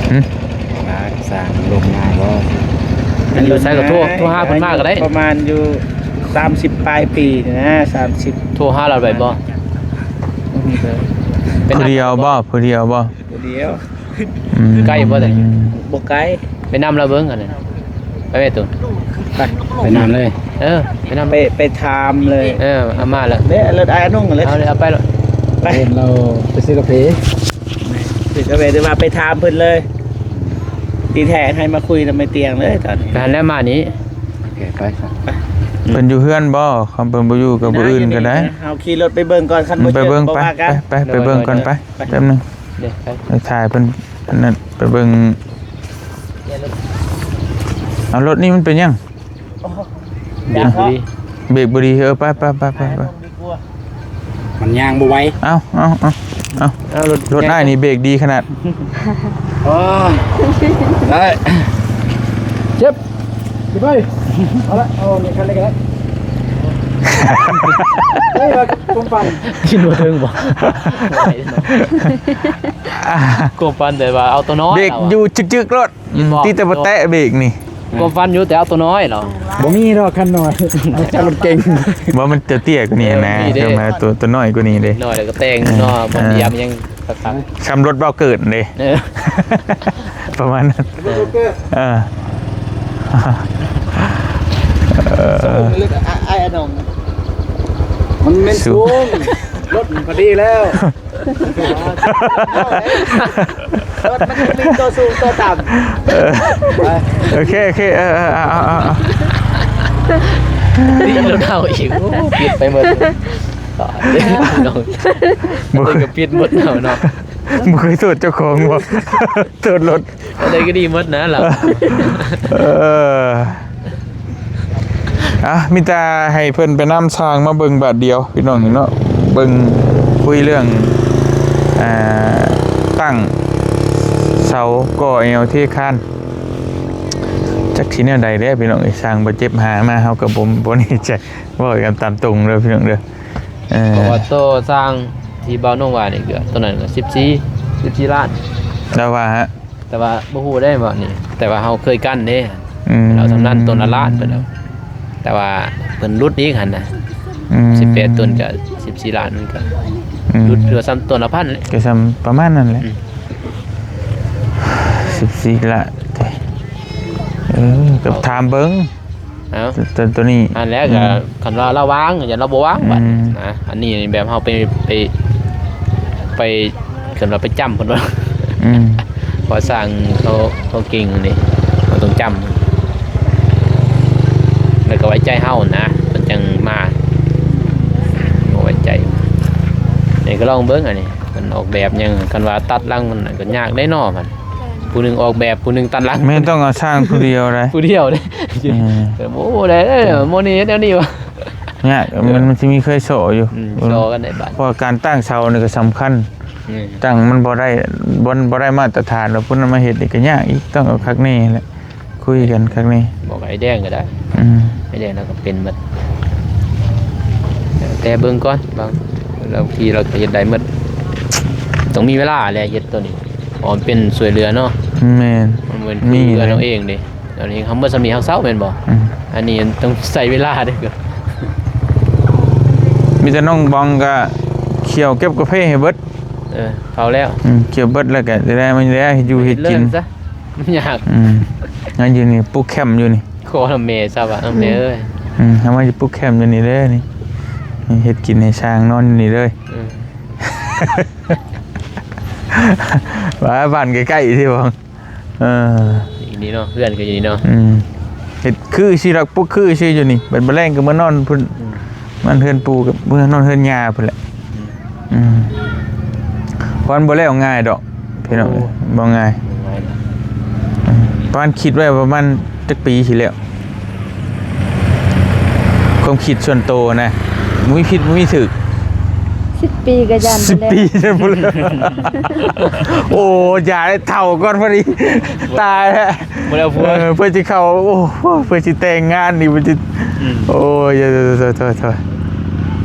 ຫຶ? ສ້າງລົມງ່າຍບໍ່? ມັນຢູ່ໃສກໍໂທ ໂທຫາເພິ່ນມາກໍໄດ້ ປະມານຢູ່ສາມສິບປາຍປີນີ້ນະ ສາມສິບ ໂທຫາລາວໄດ້ບໍ່? ຜູ້ດຽວບໍ່? ຜູ້ດຽວບໍ່? ຜູ້ດຽວ ອືມ ໄກບໍ່? ບໍ່ໄກ ໄປນຳລາວເບິ່ງອັນນັ້ນ ໄປແມ່ຕູນ ໄປ ໄປນຳເລີຍ ເອີ ໄປນຳ ໄປ ໄປຖາມເລີຍ ເອີ ເອົາມາແລ້ວ ເດ້ ລົດອ້າຍອານຸງເລີຍ ເອົາເລີຍ ເອົາໄປໂລດ ໄປ ເຫັນລາວໄປຊື້ກາເຟ ຊື້ກາເຟ ຫຼືວ່າໄປຖາມເພິ່ນເລີຍ ທີ່ແທ້ໃຫ້ມາຄຸຍນຳແມ່ຕຽງເລີຍຕອນນີ້ ໄປຫັ້ນແລ້ວ ມານີ້ ໂອເຄ ໄປ ໄປ ເພິ່ນຢູ່ເຮືອນບໍ່? ຄັນເພິ່ນບໍ່ຢູ່ກໍມື້ອື່ນກໍໄດ້ ເຮົາຂີ່ລົດໄປເບິ່ງກ່ອນ ຄັນບໍ່ເຈີ ໄປເບິ່ງ ບໍ່ວ່າກັນ ໄປ ໄປ ໄປເບິ່ງກ່ອນ ໄປ ໄປ ແປັບໜຶ່ງ ເດີ ໄປ ໄປຖ່າຍເພິ່ນ ອັນນັ້ນ ໄປເບິ່ງ ເອົາ ລົດນີ້ມັນເປັນຫຍັງ? ໂອ້ ເບຣກບໍ່ດີ ເບຣກບໍ່ດີ ເອີ ໄປ ໄປ ໄປ ໄປ ໄປ ມັນຍ່າງບໍ່ໄວ ເອົາ ເອົາ ເອົາ ເອົາ ເອົາ ລົດ ລົດອ້າຍນີ້ເບຣກດີຂະໜາດ ໂອ້ຍ ໄດ້ ເຈັບ ຂຶ້ນໄປ ເອົາລະ ເອົານີ້ຄັນນີ້ກໍໄດ້ ເຮີ້ຍ ວ່າຄວາມຝັນ ຂຶ້ນບໍ່ເຖິງບໍ່? ຄວາມຝັນແຕ່ວ່າເອົາຕົວນ້ອຍ ເບຣກຢູ່ຈຶກໆໂລດ ອືມ ຕິດແຕ່ບໍ່ແຕະເບຣກນີ້ ຄວາມຝັນຢູ່ແຕ່ເອົາຕົວນ້ອຍເນາະ ບໍ່ມີດອກຄັນນ້ອຍ ເອົາແຕ່ລົດເກັ່ງ ບໍ່ ມັນຈະເຕ້ຍກວ່ານີ້ນະ ເອີ ມີເດ້ ເອີ ມາຕົວ ຕົວນ້ອຍກວ່ານີ້ເດ້ ນ້ອຍແລ້ວກໍແຕ່ງເນາະ ເອີ ບໍ່ຕຽມຫຍັງ ຄັກໆ ຊ່ຳລົດເວົ້າເກີດເດ້ ເອີ ປະມານນັ້ນ ເອີ ເອີ ເອີ ເອີ ອ້າຍອານົງ ມັນແມ່ນສູງ ສູງ ລົດມັນພໍດີແລ້ວ ລົດມັນມີຕົວສູງຕົວຕ່ຳ ເອີ ໂອເຄ ໂອເຄ ເອີ ເອີ ເອີ ເອົາ ເອົາ ເອົາ ນີ້ລົດເຮົາອີກ ໂອ້ ຜິດໄປໝົດ ຕາຍເດ້ ນ້ອງ ບໍ່ເຄີຍ ກໍຜິດໝົດເຮົາເນາະ ບໍ່ເຄີຍໂທດເຈົ້າຂອງບໍ່? ໂທດລົດ ອັນໃດກໍດີໝົດນະລາວ ເອີ ອ່ະ ມີແຕ່ໃຫ້ເພິ່ນໄປນຳຊ່າງມາເບິ່ງບາດດຽວພີ່ນ້ອງເນາະ ເບິ່ງ ຄຸຍເລື່ອງ ອ່າ ຕັ້ງເສົາ ກໍ່ແອວ ເທຄານ ຈັກຊິແນວໃດແລ້ວພີ່ນ້ອງເອີຍ ຊ່າງບາດເຈັບຫາມາ ເຮົາກໍບໍ່ ບໍ່ແນ່ໃຈ ເວົ້າກັນຕາມຕົງເດີພີ່ນ້ອງເດີ ເອີ ເພາະວ່າໂຕຊ່າງທີ່ບ່າວໜຸ່ມວ່ານີ້ ກໍໂຕນັ້ນກໍສິບສີ່ ສິບສີ່ລ້ານ ລາວວ່າ ແຕ່ວ່າບໍ່ຮູ້ໄດ້ວ່ານີ້ ແຕ່ວ່າເຮົາເຄີຍກັ້ນເດ້ ອືມ ລາວຊຳນານ ໂຕນະລ້ານເພິ່ນ ແຕ່ວ່າເພິ່ນຫຼຸດອີກຫັ້ນນະ ອືມ ສິບແປດໂຕນກໍສິບສີ່ລ້ານ ມັນກໍ ອືມ ຫຼຸດ ຫຼືວ່າຊຳໂຕນະພັນແຫຼະ ກໍຊຳປະມານນັ້ນແຫຼະ ອືມ ສິບສີ່ລ້ານ ໂອ ເອີ ກໍຖາມເບິ່ງ ເອົ້າ ໂຕ ໂຕນີ້ ອັນແລກກໍ ອືມ ຄັນວ່າລາວວ່າງ ຢ້ານລາວບໍ່ວ່າງ ອືມ ບັດນະ. ອັນນີ້ແບບເຮົາໄປ ໄປ ໄປ ເອີ້ນວ່າໄປຈ້ຳເພິ່ນວ່າ ອືມ ເພາະຊ່າງເຂົາ ເຂົາເກັ່ງເດ້ ເຮົາຕ້ອງຈ້ຳ ແລ້ວກໍໄວ້ໃຈເຮົານະ ເພິ່ນຈັ່ງມາ ບໍ່ໄວ້ໃຈ. ນີ້ກໍລອງເບິ່ງອັນນີ້ ເພິ່ນອອກແບບຫຍັງ ຄັນວ່າຕັດຫຼັງມັນກໍຍາກເດ້ເນາະ ມັນ ຜູ້ໜຶ່ງອອກແບບ ຜູ້ໜຶ່ງຕັດຫຼັງ ແມ່ນຕ້ອງເອົາຊ່າງຜູ້ດຽວໄດ໋ ຜູ້ດຽວເດ້ ອືມ ໂອ້ ໄດ້ ໂມນີ້ເຮັດແນວນີ້ວະ ຍາກ ເອີ ມັນ ມັນຊິມີເຄີຍສໍ້ຢູ່ ອືມ ສໍ້ກັນໄດ້ບາດ ເພາະວ່າການຕັ້ງເສົານີ້ກໍສຳຄັນ ອືມ ຕັ້ງມັນບໍ່ໄດ້ ບໍ່ ບໍ່ໄດ້ມາດຕະຖານ ແລ້ວຜູ້ນັ້ນມາເຮັດນີ້ກໍຍາກອີກ ຕ້ອງເອົາຄັກແນ່ແຫຼະ ຄຸຍກັນຄັກແນ່ ບອກໄອ້ແດງກໍໄດ້ ອືມ ໄອ້ແດງລາວກໍເປັນໝົດ ແຕ່ເບິ່ງກ່ອນ ບາງ ລາວທີ່ລາວກໍເຮັດໄດ້ໝົດ ຕ້ອງມີເວລາແຫຼະເຮັດໂຕນີ້ ເພາະມັນເປັນຊ່ວຍເຫຼືອເນາະ ແມ່ນ ມັນເປັນ ມີ ເຮືອນເຮົາເອງເດ້ ດຽວນີ້ເຮົາໝົດສ່ຳນີ້ເຮົາເຊົາແມ່ນບໍ່? ອືມ ອັນນີ້ຕ້ອງໃຊ້ເວລາເດ້ ມີແຕ່ນ້ອງບອງກໍຂ້ຽວເກັບກາເຟໃຫ້ເບິດ ເອີ ເຂົາແລ້ວ ອືມ ຂ້ຽວເບິດແລ້ວກໍໄດ້ ມັນໄດ້ເຮັດຢູ່ເຮັດກິນ ເລີ່ມຊະ ມັນຍາກ ອືມ ຍັງຢູ່ນີ້ ປຸກແຄມຢູ່ນີ້ ຂໍນຳແມ່ຊະວ່າ ເອີ ແມ່ເອີຍ ອືມ ເຮົາມາຢູ່ປຸກແຄມຢູ່ນີ້ເດີນີ້ ເຮັດກິນໃຫ້ຊ່າງນອນຢູ່ນີ້ເດີ ອືມ ວ່າບ້ານໃກ້ໆ ທີ່ບໍ່ ເອີ ຢູ່ນີ້ເນາະ ເຮືອນກໍຢູ່ນີ້ເນາະ ອືມ ເຮັດຄືຊິລັກປຸກຄືຊິຢູ່ນີ້ ບັດ ບັດແລງກໍເມືອນອນພຸ້ນ ອືມ ມັນເຮືອນປູ່ກັບເມືອນອນເຮືອນຍ່າພຸ້ນແຫຼະ ອືມ ອືມ ເພາະມັນບໍ່ແລ້ວງ່າຍດອກ ພີ່ນ້ອງ ໂອ້ ບໍ່ງ່າຍ ບໍ່ງ່າຍດອກ ອືມ ປະມານຄິດໄວ້ປະມານຈັກປີຊິແລ້ວ ຄວາມຄິດສ່ວນໂຕນະ ບໍ່ມີຜິດບໍ່ມີຖືກ ສິບປີກໍຢ້ານ ສິບປີ ບໍ່ແລ້ວ ໂອ້ ຢ່າໄດ້ເຖົ້າກ່ອນພໍດີ ຕາຍແລ້ວ ບໍ່ໄດ້ເອົາຜົວ ເອີ ເພື່ອຊິເຂົ້າ ໂອ້ ເພື່ອຊິແຕ່ງງານນີ້ ເພື່ອຊິ ອືມ ໂອ້ຍ ໂທ້ໆ ພໍດີ ເສຍດາຍ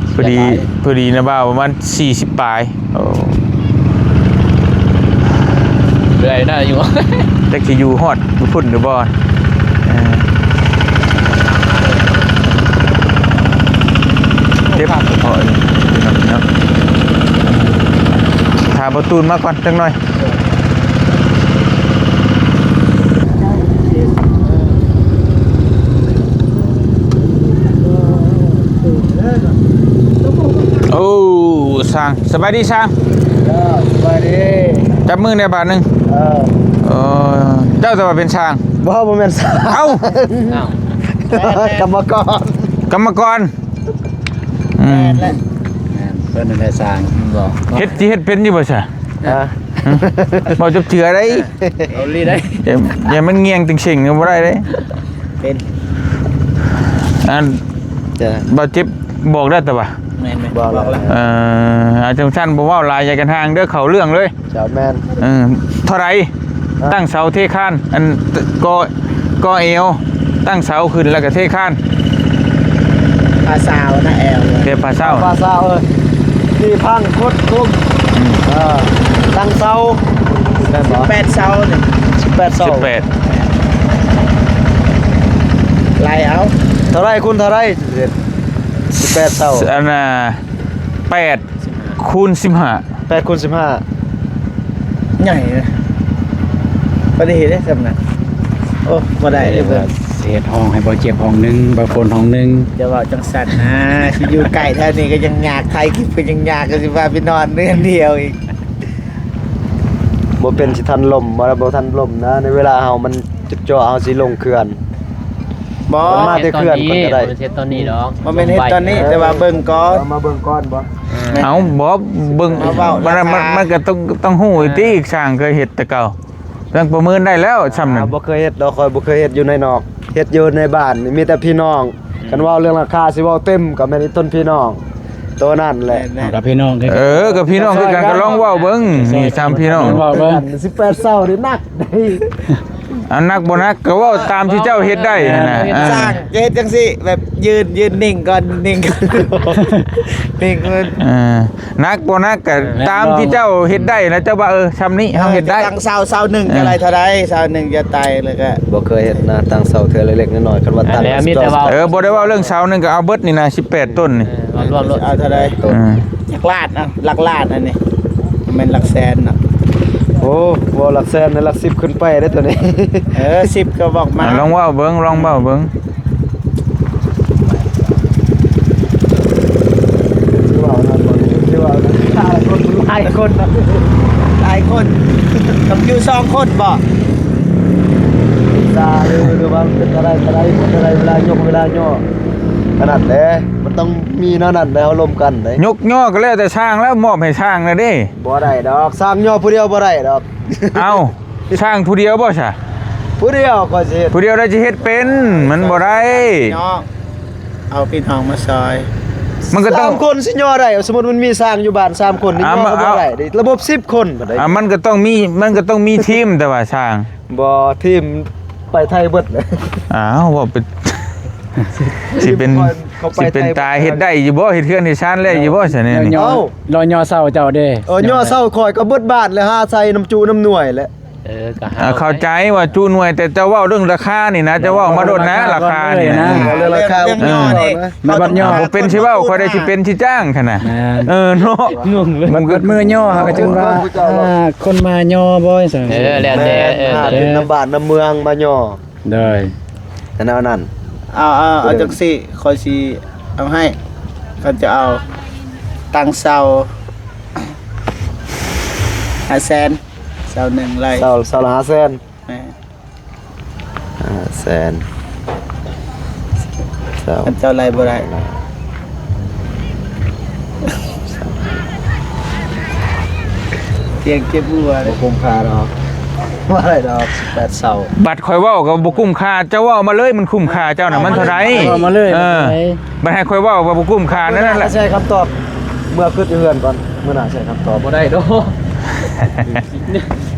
ພໍດີນະບ່າວປະມານສີ່ສິບປາຍ ໂອ້ ເມື່ອຍນະຢູ່ ຈັກຊິຢູ່ຮອດພຸ້ນຫຼືບໍ່ ເອີ ເຈັບເພາະເນາະ ຖ້າບໍ່ຕູນມາກ່ອນຈັກໜ່ອຍ. ໂອ້ ຊ່າງ ສະບາຍດີຊ່າງ ເຈົ້າ ສະບາຍດີ ຈັບມືແດ່ບາດໜຶ່ງ ເອີ ເອີ ເຈົ້າແຕ່ວ່າເປັນຊ່າງ ບໍ່ ບໍ່ແມ່ນຊ່າງ ເອົ້າ ກຳມະກອນ ກຳມະກອນ ອືມ ແມ່ນແຫຼະ ແມ່ນ ເພິ່ນນັ້ນແຫຼະຊ່າງ ແມ່ນບໍ່ ເຮັດ ຊິເຮັດເປັນຢູ່ບໍ່ຊະ? ຮະ ບໍ່ຈັກເທື່ອໃດ ເອົາລີໄດ໋ ຢ່າ ຢ່າມັນງຽງເສັງໆ ບໍ່ໄດ້ເດ້ ເປັນ ອັນ ເຈົ້າ ບໍ່ເຈັບບອກໄດ້ແຕ່ວ່າ ແມ່ນໆ ບອກແລ້ວ ບອກແລ້ວ ເອີ ອາ ຈັ່ງຊັ້ນບໍ່ເວົ້າຫຼາຍ ຢ່າກັນຫ່າງເດີ ເຂົ້າເລື່ອງເລີຍ ເຈົ້າ ແມ່ນ ເອີ ເທົ່າໃດ? ຮະ ຕັ້ງເສົາເທຄານ ອັນ ກໍ່ ກໍ່ແອວ ຕັ້ງເສົາຂຶ້ນແລ້ວກໍເທຄານ ພາສາວນະ ແອວ ເທພາສາວ ພາສາວ ເອີ ທີ່ພັງຂຸດຂຸມ ອືມ ເອີ ຕັ້ງເສົາ ແມ່ນບໍ່? ສິບແປດເສົານີ້ ສິບແປດເສົາ ສິບແປດ ໄລ່ເອົາ ເທົ່າໃດຄູນເທົ່າໃດ? ສິບແປດເສົາ ອັນນ່າ ແປດ ຄູນສິບຫ້າ ແປດຄູນສິບຫ້າ ໃຫຍ່ເດ້ ບໍ່ໄດ້ເຮັດເດ້ຊ່ຳນັ້ນ ໂອ້ ບໍ່ໄດ້ເດ້ ຊິເຮັດຫ້ອງໃຫ້ບໍ່ເຈັບຫ້ອງໜຶ່ງ ບໍ່ຝົນຫ້ອງໜຶ່ງ ຢ່າເວົ້າຈັ່ງຊັ້ນນາ ຊິຢູ່ໃກ້ແຖວນີ້ກໍຍັງຍາກ ຖ່າຍຄລິບກໍຍັງຍາກ ກໍຊິວ່າໄປນອນເຮືອນດຽວອີກ ບໍ່ເປັນຊິທັນລົມ ບໍ່ ບໍ່ທັນລົມນະ ໃນເວລາເຮົາມັນຈຸດເຈາະ ເຮົາຊິລົງເຂື່ອນ ບໍ່ ມາແຕ່ເຂື່ອນເພິ່ນກໍໄດ້ ບໍ່ແມ່ນເຮັດຕອນນີ້ດອກ ບໍ່ແມ່ນເຮັດຕອນນີ້ ເອີ ແຕ່ວ່າເບິ່ງກ່ອນ ເອົາມາເບິ່ງກ່ອນບໍ່ ເອີ ເອົ້າ ບໍ່ເບິ່ງ ມາເວົ້າ ມັນ ລາຄາ ມັນ ມັນກໍຕ້ອງ ຕ້ອງຮູ້ຕິ ຊ່າງເຄີຍເຮັດແຕ່ເກົ່າ ຕ້ອງປະເມີນໄດ້ແລ້ວຊ່ຳນັ້ນ ອ່າ ບໍ່ເຄີຍເຮັດດອກ ຂ້ອຍບໍ່ເຄີຍເຮັດຢູ່ໃນນອກ ເຮັດຢູ່ໃນບ້ານນີ້ມີແຕ່ພີ່ນ້ອງ ອືມ ຄັນເວົ້າເລື່ອງລາຄາຊິເວົ້າເຕັມກໍແມ່ນອີຕົນພີ່ນ້ອງ ໂຕນັ້ນແຫຼະ ແມ່ນໆ ເອົາກັບພີ່ນ້ອງຄືກັນ ເອີ ກັບພີ່ນ້ອງຄືກັນ ກໍລອງເວົ້າເບິ່ງ ນີ້ຊ່ຳພີ່ນ້ອງ ເວົ້າເບິ່ງ ສິບແປດເສົານີ້ໜັກເດ້ ອັນໜັກບໍ່ໜັກກໍເວົ້າຕາມທີ່ເຈົ້າເຮັດໄດ້ຫັ້ນນະ ເຮັດ ເອີ ສ້າງ ຈະເຮັດຈັ່ງຊີ້ ແບບຢືນ ຢືນນິ່ງກ່ອນ ນິ່ງກ່ອນ ນິ່ງກ່ອນ ເອີ ໜັກບໍ່ໜັກກໍ ເອີ ຕາມທີ່ເຈົ້າເຮັດໄດ້ນະ ເຈົ້າວ່າ ເອີ ຊ່ຳນີ້ເຮົາເຮັດໄດ້ ຕັ້ງເສົາ ເສົາໜຶ່ງ ເອີ ຈະໄດ້ເທົ່າໃດ ເສົາໜຶ່ງຈະໄຕ່ແລ້ວກໍ ບໍ່ເຄີຍເຮັດນະ ຕັ້ງເສົາເທື່ອເລັກໆນ້ອຍໆ ຄັນວ່າຕັ້ງ ອັນນີ້ມີແຕ່ເວົ້າ ເອີ ບໍ່ໄດ້ເວົ້າເລື່ອງເສົາໜຶ່ງ ກໍເອົາເບິດນີ້ນະ ສິບແປດຕົ້ນນີ້ ເອີ ເອົາລວມໂລດ ເອົາເທົ່າໃດ ເອີ ຫຼັກລ້ານ ເອົາຫຼັກລ້ານອັນນີ້ ບໍ່ແມ່ນຫຼັກແສນເນາະ ໂອ້ ເວົ້າຫຼັກແສນ ຫຼັກສິບຂຶ້ນໄປເດ້ໂຕນີ້. ເອີ ສິບກໍບອກມາ. ອ່ະ ລອງເວົ້າເບິ່ງ ລອງເວົ້າເບິ່ງ. ຊິເວົ້ານຳບໍ່? ຊິເວົ້ານຳ ຫຼາຍຄົນ ຫຼາຍຄົນ ຫຼາຍຄົນ ກັບຢູ່ສອງຄົນບໍ່? ສາ ຫຼື ຫຼືວ່າເປັນເທົ່າໃດ ເທົ່າໃດ ເປັນເທົ່າໃດ ເວລາຍົກ ເວລາຍໍ ອັນນັ້ນແຫຼະ ມັນຕ້ອງມີແນວນັ້ນແຫຼະ ເຮົາລົມກັນເດ້. ຍົກຍໍກໍແລ້ວແຕ່ຊ່າງແລ້ວ ມອບໃຫ້ຊ່າງແລ້ວເດ້. ບໍ່ໄດ້ດອກ ຊ່າງຍໍຜູ້ດຽວບໍ່ໄດ້ດອກ. ເອົ້າ ຊ່າງຜູ້ດຽວບໍ່ຊະ? ຜູ້ດຽວກໍຊິເຮັດ ຜູ້ດຽວໄດ້ຊິເຮັດເປັນ ມັນບໍ່ໄດ້. ເນາະ ເອົາພີ່ນ້ອງມາຊ່ອຍ ມັນກໍຕ້ອງ ສາມຄົນຊິຍໍໄດ້. ສົມມຸດມັນມີຊ່າງຢູ່ບ້ານສາມຄົນນີ້ ອ່າ ຍໍກໍບໍ່ໄດ້ເດ້ ລະບົບສິບຄົນບັດໃດ. ອ່າ ມັນກໍຕ້ອງມີ ມັນກໍຕ້ອງມີທີມ ແຕ່ວ່າຊ່າງ ບໍ່ ທີມໄປໄທເບິດເລີຍ. ອ້າວ ເວົ້າເປັນ ຊິເປັນ ຊິເປັນຕາເຮັດໄດ້ຢູ່ບໍ່? ເຮັດເຮືອນເຮັດຊານແລ້ວຢູ່ບໍ່ຊະແນວນີ້? ເອົ້າ ລໍຍໍເສົາເຈົ້າເດ້. ເອີ ຍໍເສົາຂ້ອຍກໍເບິດບາດແລ້ວ ຫາໃສ່ນ້ຳຈຸນ້ຳໜ່ວຍແຫຼະ. ເອີ ກໍຫາ ອ່າ ເຂົ້າໃຈວ່າຈຸໜ່ວຍ ແຕ່ເຈົ້າເວົ້າເລື່ອງລາຄານີ້ນະ ເຈົ້າເວົ້າມາໂດນນະ ລາຄານີ້ນະ. ເອີ ເລື່ອງລາຄາ ເລື່ອງຍໍນີ້ ມັນບັດຍໍ ບໍ່ເປັນຊິເວົ້າ ຂ້ອຍໄດ້ຊິເປັນຊິຈ້າງຫັ້ນນະ. ເອີ ເນາະ ງົງເລີຍ ບັດມື້ຍໍເຮົາກໍຈຶ່ງວ່າ ຄົນມາຍໍບໍ່? ເອີ ແລ້ວແຕ່ ເອີ ແມ່ນ ຫາກິນນຳບ້ານນຳເມືອງມາຍໍ. ໂດຍ ແນວນັ້ນ. ເອົາ ເອົາ ເອົາຈັ່ງຊີ້ ຂ້ອຍຊິເອົາໃຫ້ ຄັນຈະເອົາຕັ້ງເສົາ ຫ້າແສນ ເສົາໜຶ່ງໄລ່ ເສົາ ເສົາລະຫ້າແສນ. ແມ່ນ ຫ້າແສນ ເສົາ ຄັນເຈົ້າໄລ່ບໍ່ໄດ້ ຕຽງເຈັບຫົວເດ້. ບໍ່ຄຸ້ມຄ່າດອກ ບໍ່ໄດ້ດອກ ສິບແປດເສົາ. ບັດຂ້ອຍເວົ້າກໍບໍ່ຄຸ້ມຄ່າ ເຈົ້າເວົ້າມາເລີຍ ມັນຄຸ້ມຄ່າເຈົ້ານະ ມັນເທົ່າໃດ? ເວົ້າມາເລີຍ. ເອີ ບັດໃຫ້ຂ້ອຍເວົ້າກໍບໍ່ຄຸ້ມຄ່າ ນັ້ນແຫຼະ. ໃສ່ຄຳຕອບ ເມື່ອຄິດຢູ່ເຮືອນກ່ອນ ມື້ໜ້າໃສ່ຄຳຕອບ. ບໍ່ໄດ້ດອກ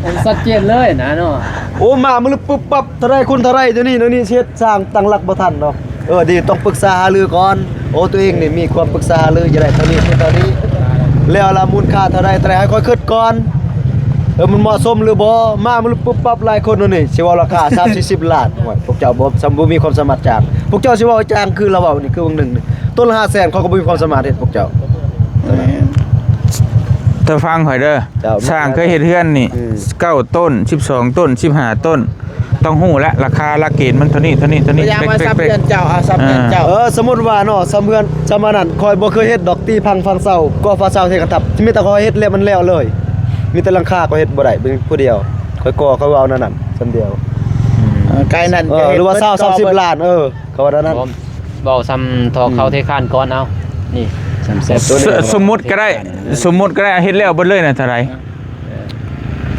ມັນຊັດເຈນເລີຍນະເນາະ. ໂອ້ ມາມື້ລຶບປຶບປັບ ເທົ່າໃດຄູນເທົ່າໃດ ໂຕນີ້ໂຕນີ້ ຊິເຮັດສ້າງຕັ້ງຫຼັກບໍ່ທັນດອກ. ເອີ ດີ ຕ້ອງປຶກສາຫາລືກ່ອນ. ໂອ້ ໂຕເອງນີ້ມີຄວາມປຶກສາຫາລື ຢາກໄດ້ເທົ່ານີ້ເທົ່ານີ້ ແລ້ວລະມູນຄ່າເທົ່າໃດ ເທົ່າໃດ ໃຫ້ຂ້ອຍຄິດກ່ອນ. ເອີ ມັນເໝາະສົມຫຼືບໍ່? ມາມື້ລຶບປຶບປັບ ຫຼາຍຄົນໂຕນີ້ ຊິເວົ້າລາຄາສາມສີ່ສິບລ້ານ. ໂອ້ຍ ພວກເຈົ້າບໍ່ ສ່ຳບໍ່ມີຄວາມສາມາດຈ້າງ. ພວກເຈົ້າຊິເວົ້າຈ້າງຄືລາວເວົ້ານີ້ ຄືຫວ່າງໜຶ່ງນີ້ ຕົ້ນລະຫ້າແສນ ຂ້ອຍກໍບໍ່ມີຄວາມສາມາດເຮັດ ພວກເຈົ້າ. ແມ່ນ ເຈົ້າຟັງຂ້ອຍເດີ ເຈົ້າ ຊ່າງເຄີຍເຮັດເຮືອນນີ້ ອືມ ເກົ້າຕົ້ນ ສິບສອງຕົ້ນ ສິບຫ້າຕົ້ນ ຕ້ອງຮູ້ແຫຼະ ລາຄາຫຼັກເກນມັນເທົ່ານີ້ ເທົ່ານີ້ ເທົ່ານີ້. ຕົວຢ່າງວ່າ ເປັກ ສ່ຳເຮືອນເຈົ້າ ເອີ ສົມມຸດວ່າເນາະ ສ່ຳເຮືອນ ສ່ຳອັນນັ້ນ ຂ້ອຍບໍ່ເຄີຍເຮັດດອກ ຕີພັງ ຝັງເສົາ ກໍ່ຝາເສົາ ເທກະທັບ ມີແຕ່ຂ້ອຍເຮັດແລ້ວມັນແລ້ວເລີຍ. ມີແຕ່ຫຼັງຄາຂ້ອຍເຮັດບໍ່ໄດ້ ເປັນຜູ້ດຽວ ຂ້ອຍກໍ່ ຂ້ອຍເວົ້າແນວນັ້ນ ສ່ຳດຽວ. ເອີ ກາຍນັ້ນ ເອີ ຫຼືວ່າຊາວ ສາມສິບລ້ານ ເອີ ເຂົາວ່າແນວນັ້ນ. ເວົ້າສ່ຳທໍ່ເຂົ້າເທຄານກ່ອນເອົາ ນີ້ ສົມມຸດກໍໄດ້ ສົມມຸດກໍໄດ້ ເຮັດແລ້ວເບິດເລີຍນະ ເທົ່າໃດ?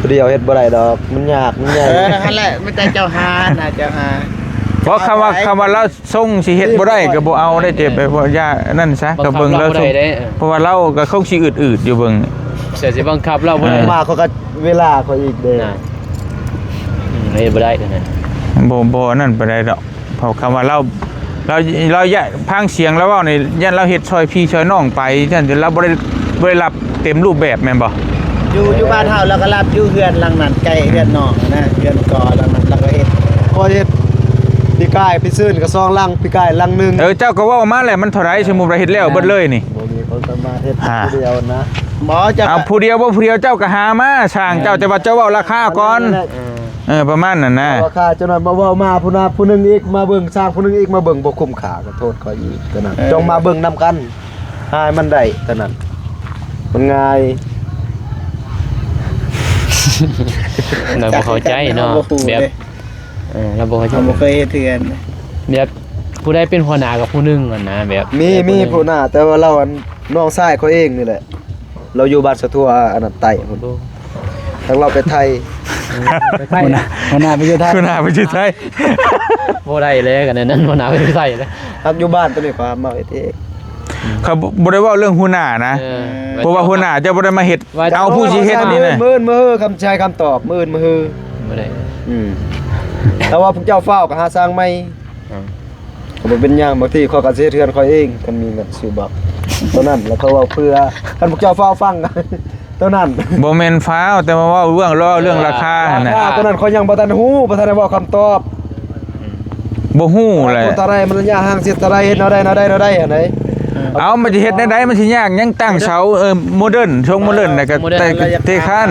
ຜູ້ດຽວເຮັດບໍ່ໄດ້ດອກ ມັນຍາກ ມັນໃຫຍ່. ເອີ ຫັ້ນແຫຼະ ມີແຕ່ເຈົ້າຫານະ ເຈົ້າຫາ. ເພາະຄຳວ່າ ຄຳວ່າລາວຊົງຊິເຮັດບໍ່ໄດ້ກໍບໍ່ເອົາໄດ້ ເຈັບໄປ ບໍ່ຢ່ານັ້ນຊະ ກໍເບິ່ງລາວຊົງ ເພາະວ່າລາວກໍຄົງຊິອືດໆຢູ່ເບິ່ງ ເສຍຊິບັງຄັບລາວບໍ່ໄດ້. ມາເຂົາກໍເວລາເຂົາອີກເດ້ ນະ ເຮັດບໍ່ໄດ້ ບໍ່ ບໍ່ອັນນັ້ນປານໃດດອກ. ເພາະຄຳວ່າລາວ ລາວ ລາວຢ້ານພາງສຽງລາວເວົ້ານີ້ ຢ້ານລາວເຮັດຊ່ອຍພີ່ຊ່ອຍນ້ອງໄປ ຊັ້ນລາວບໍ່ໄດ້ ບໍ່ໄດ້ຮັບເຕັມຮູບແບບແມ່ນບໍ່? ຢູ່ ຢູ່ບ້ານເຮົາລາວກໍຮັບຢູ່ເຮືອນຫຼັງນັ້ນ ໃກ້ເຮືອນນ້ອງນະ ເຮືອນກໍຫຼັງນັ້ນລາວກໍເຮັດ. ຂ້ອຍເຮັດປີກາຍ ປີຊືນກໍສອງຫຼັງ ປີກາຍຫຼັງໜຶ່ງ. ເອີ ເຈົ້າກໍເວົ້າມາແຫຼະ ມັນເທົ່າໃດ? ສົມມຸດວ່າເຮັດແລ້ວເບິດເລີຍນີ້ ບໍ່ມີຄວາມສາມາດເຮັດຜູ້ດຽວນະ. ບໍ່ ເຈົ້າ ເອົາຜູ້ດຽວບໍ່ ຜູ້ດຽວເຈົ້າກໍຫາມາ ຊ່າງເຈົ້າ ແຕ່ວ່າເຈົ້າເວົ້າລາຄາກ່ອນ. ເອີ ປະມານນັ້ນນະ ລາຄາ. ເຈົ້າໜ້ອຍມາເວົ້າມາ ຜູ້ນະ ຜູ້ໜຶ່ງອີກມາເບິ່ງ ຊ່າງຜູ້ໜຶ່ງອີກມາເບິ່ງ ບໍ່ຄຸ້ມຄ່າ ກໍໂທດຂ້ອຍອີກ ຕົວນັ້ນ. ເອີ ຈົ່ງມາເບິ່ງນຳກັນ ຫາໃຫ້ມັນໄດ້ ຕົວນັ້ນ ມັນງ່າຍ. ລາວບໍ່ເຂົ້າໃຈເນາະ ແບບ ເອີ ລາວບໍ່ເຂົ້າໃຈ ເຮົາບໍ່ເຄີຍເຮັດເຮືອນ ແບບຜູ້ໃດເປັນຫົວໜ້າກັບຜູ້ໜຶ່ງຫັ້ນນະ ແບບ ມີ ມີຜູ້ໜ້າ ແຕ່ວ່າລາວ ອັນ ນ້ອງຊາຍຂ້ອຍເອງນີ້ແຫຼະ ລາວຢູ່ບ້ານສະທົ່ວ ອັນນັ້ນ ໃຕ້ພຸ້ນ. ໂອ້ ທາງລາວໄປໄທ ໄປໄທ ຫົວໜ້າ ຫົວໜ້າໄປຢູ່ໄທ ຫົວໜ້າໄປຢູ່ໄທ. ບໍ່ໄດ້ແລ້ວ ກັນນັ້ນ ຫົວໜ້າໄປຢູ່ໄທແລ້ວ. ຮັກຢູ່ບ້ານຕົວນີ້ ຂ້ອຍມາເຮັດເອງ. ເຂົາບໍ່ໄດ້ເວົ້າເລື່ອງຫົວໜ້ານະ ເອີ ເພາະວ່າຫົວໜ້າຈະບໍ່ໄດ້ມາເຮັດ ເອີ ເອົາຜູ້ຊິເຮັດນີ້ນະ. ມື້ ມື້ ມື້ ຄຳຊາຍຄຳຕອບ ມື້ອື່ນ ມື້ຮື ບໍ່ໄດ້. ອືມ ແຕ່ວ່າພວກເຈົ້າຟ້າວກໍຫາຊ່າງໃໝ່. ອືມ ກໍບໍ່ເປັນຫຍັງ ບາງທີຂ້ອຍກໍຊິເຮັດເຮືອນຂ້ອຍເອງ ຄັນມີເງິນຊື້ບັກ ເທົ່ານັ້ນ. ແລ້ວຂ້ອຍເວົ້າເພື່ອ ຄັນພວກເຈົ້າຟ້າວຟັງ ເທົ່ານັ້ນ. ບໍ່ແມ່ນຟ້າວ ແຕ່ວ່າເວົ້າເລື່ອງ ເວົ້າເລື່ອງລາຄາຫັ້ນນະ ລາຄາຕົວນັ້ນຂ້ອຍຍັງບໍ່ທັນຮູ້ ບໍ່ທັນໄດ້ເວົ້າຄຳຕອບ. ບໍ່ຮູ້ແຫຼະ ເທົ່າໃດ ມັນລະຍະຫ່າງຊິເທົ່າໃດ ເຮັດແນວໃດ ແນວໃດ ແນວໃດຫັ້ນໃດ. ເອົາ ມັນຊິເຮັດແນວໃດ ມັນຊິຍາກຫຍັງ ຕັ້ງເສົາ ເອີ ໂມເດີນ ຊົງໂມເດີນ ແລ້ວກໍເທຄານ.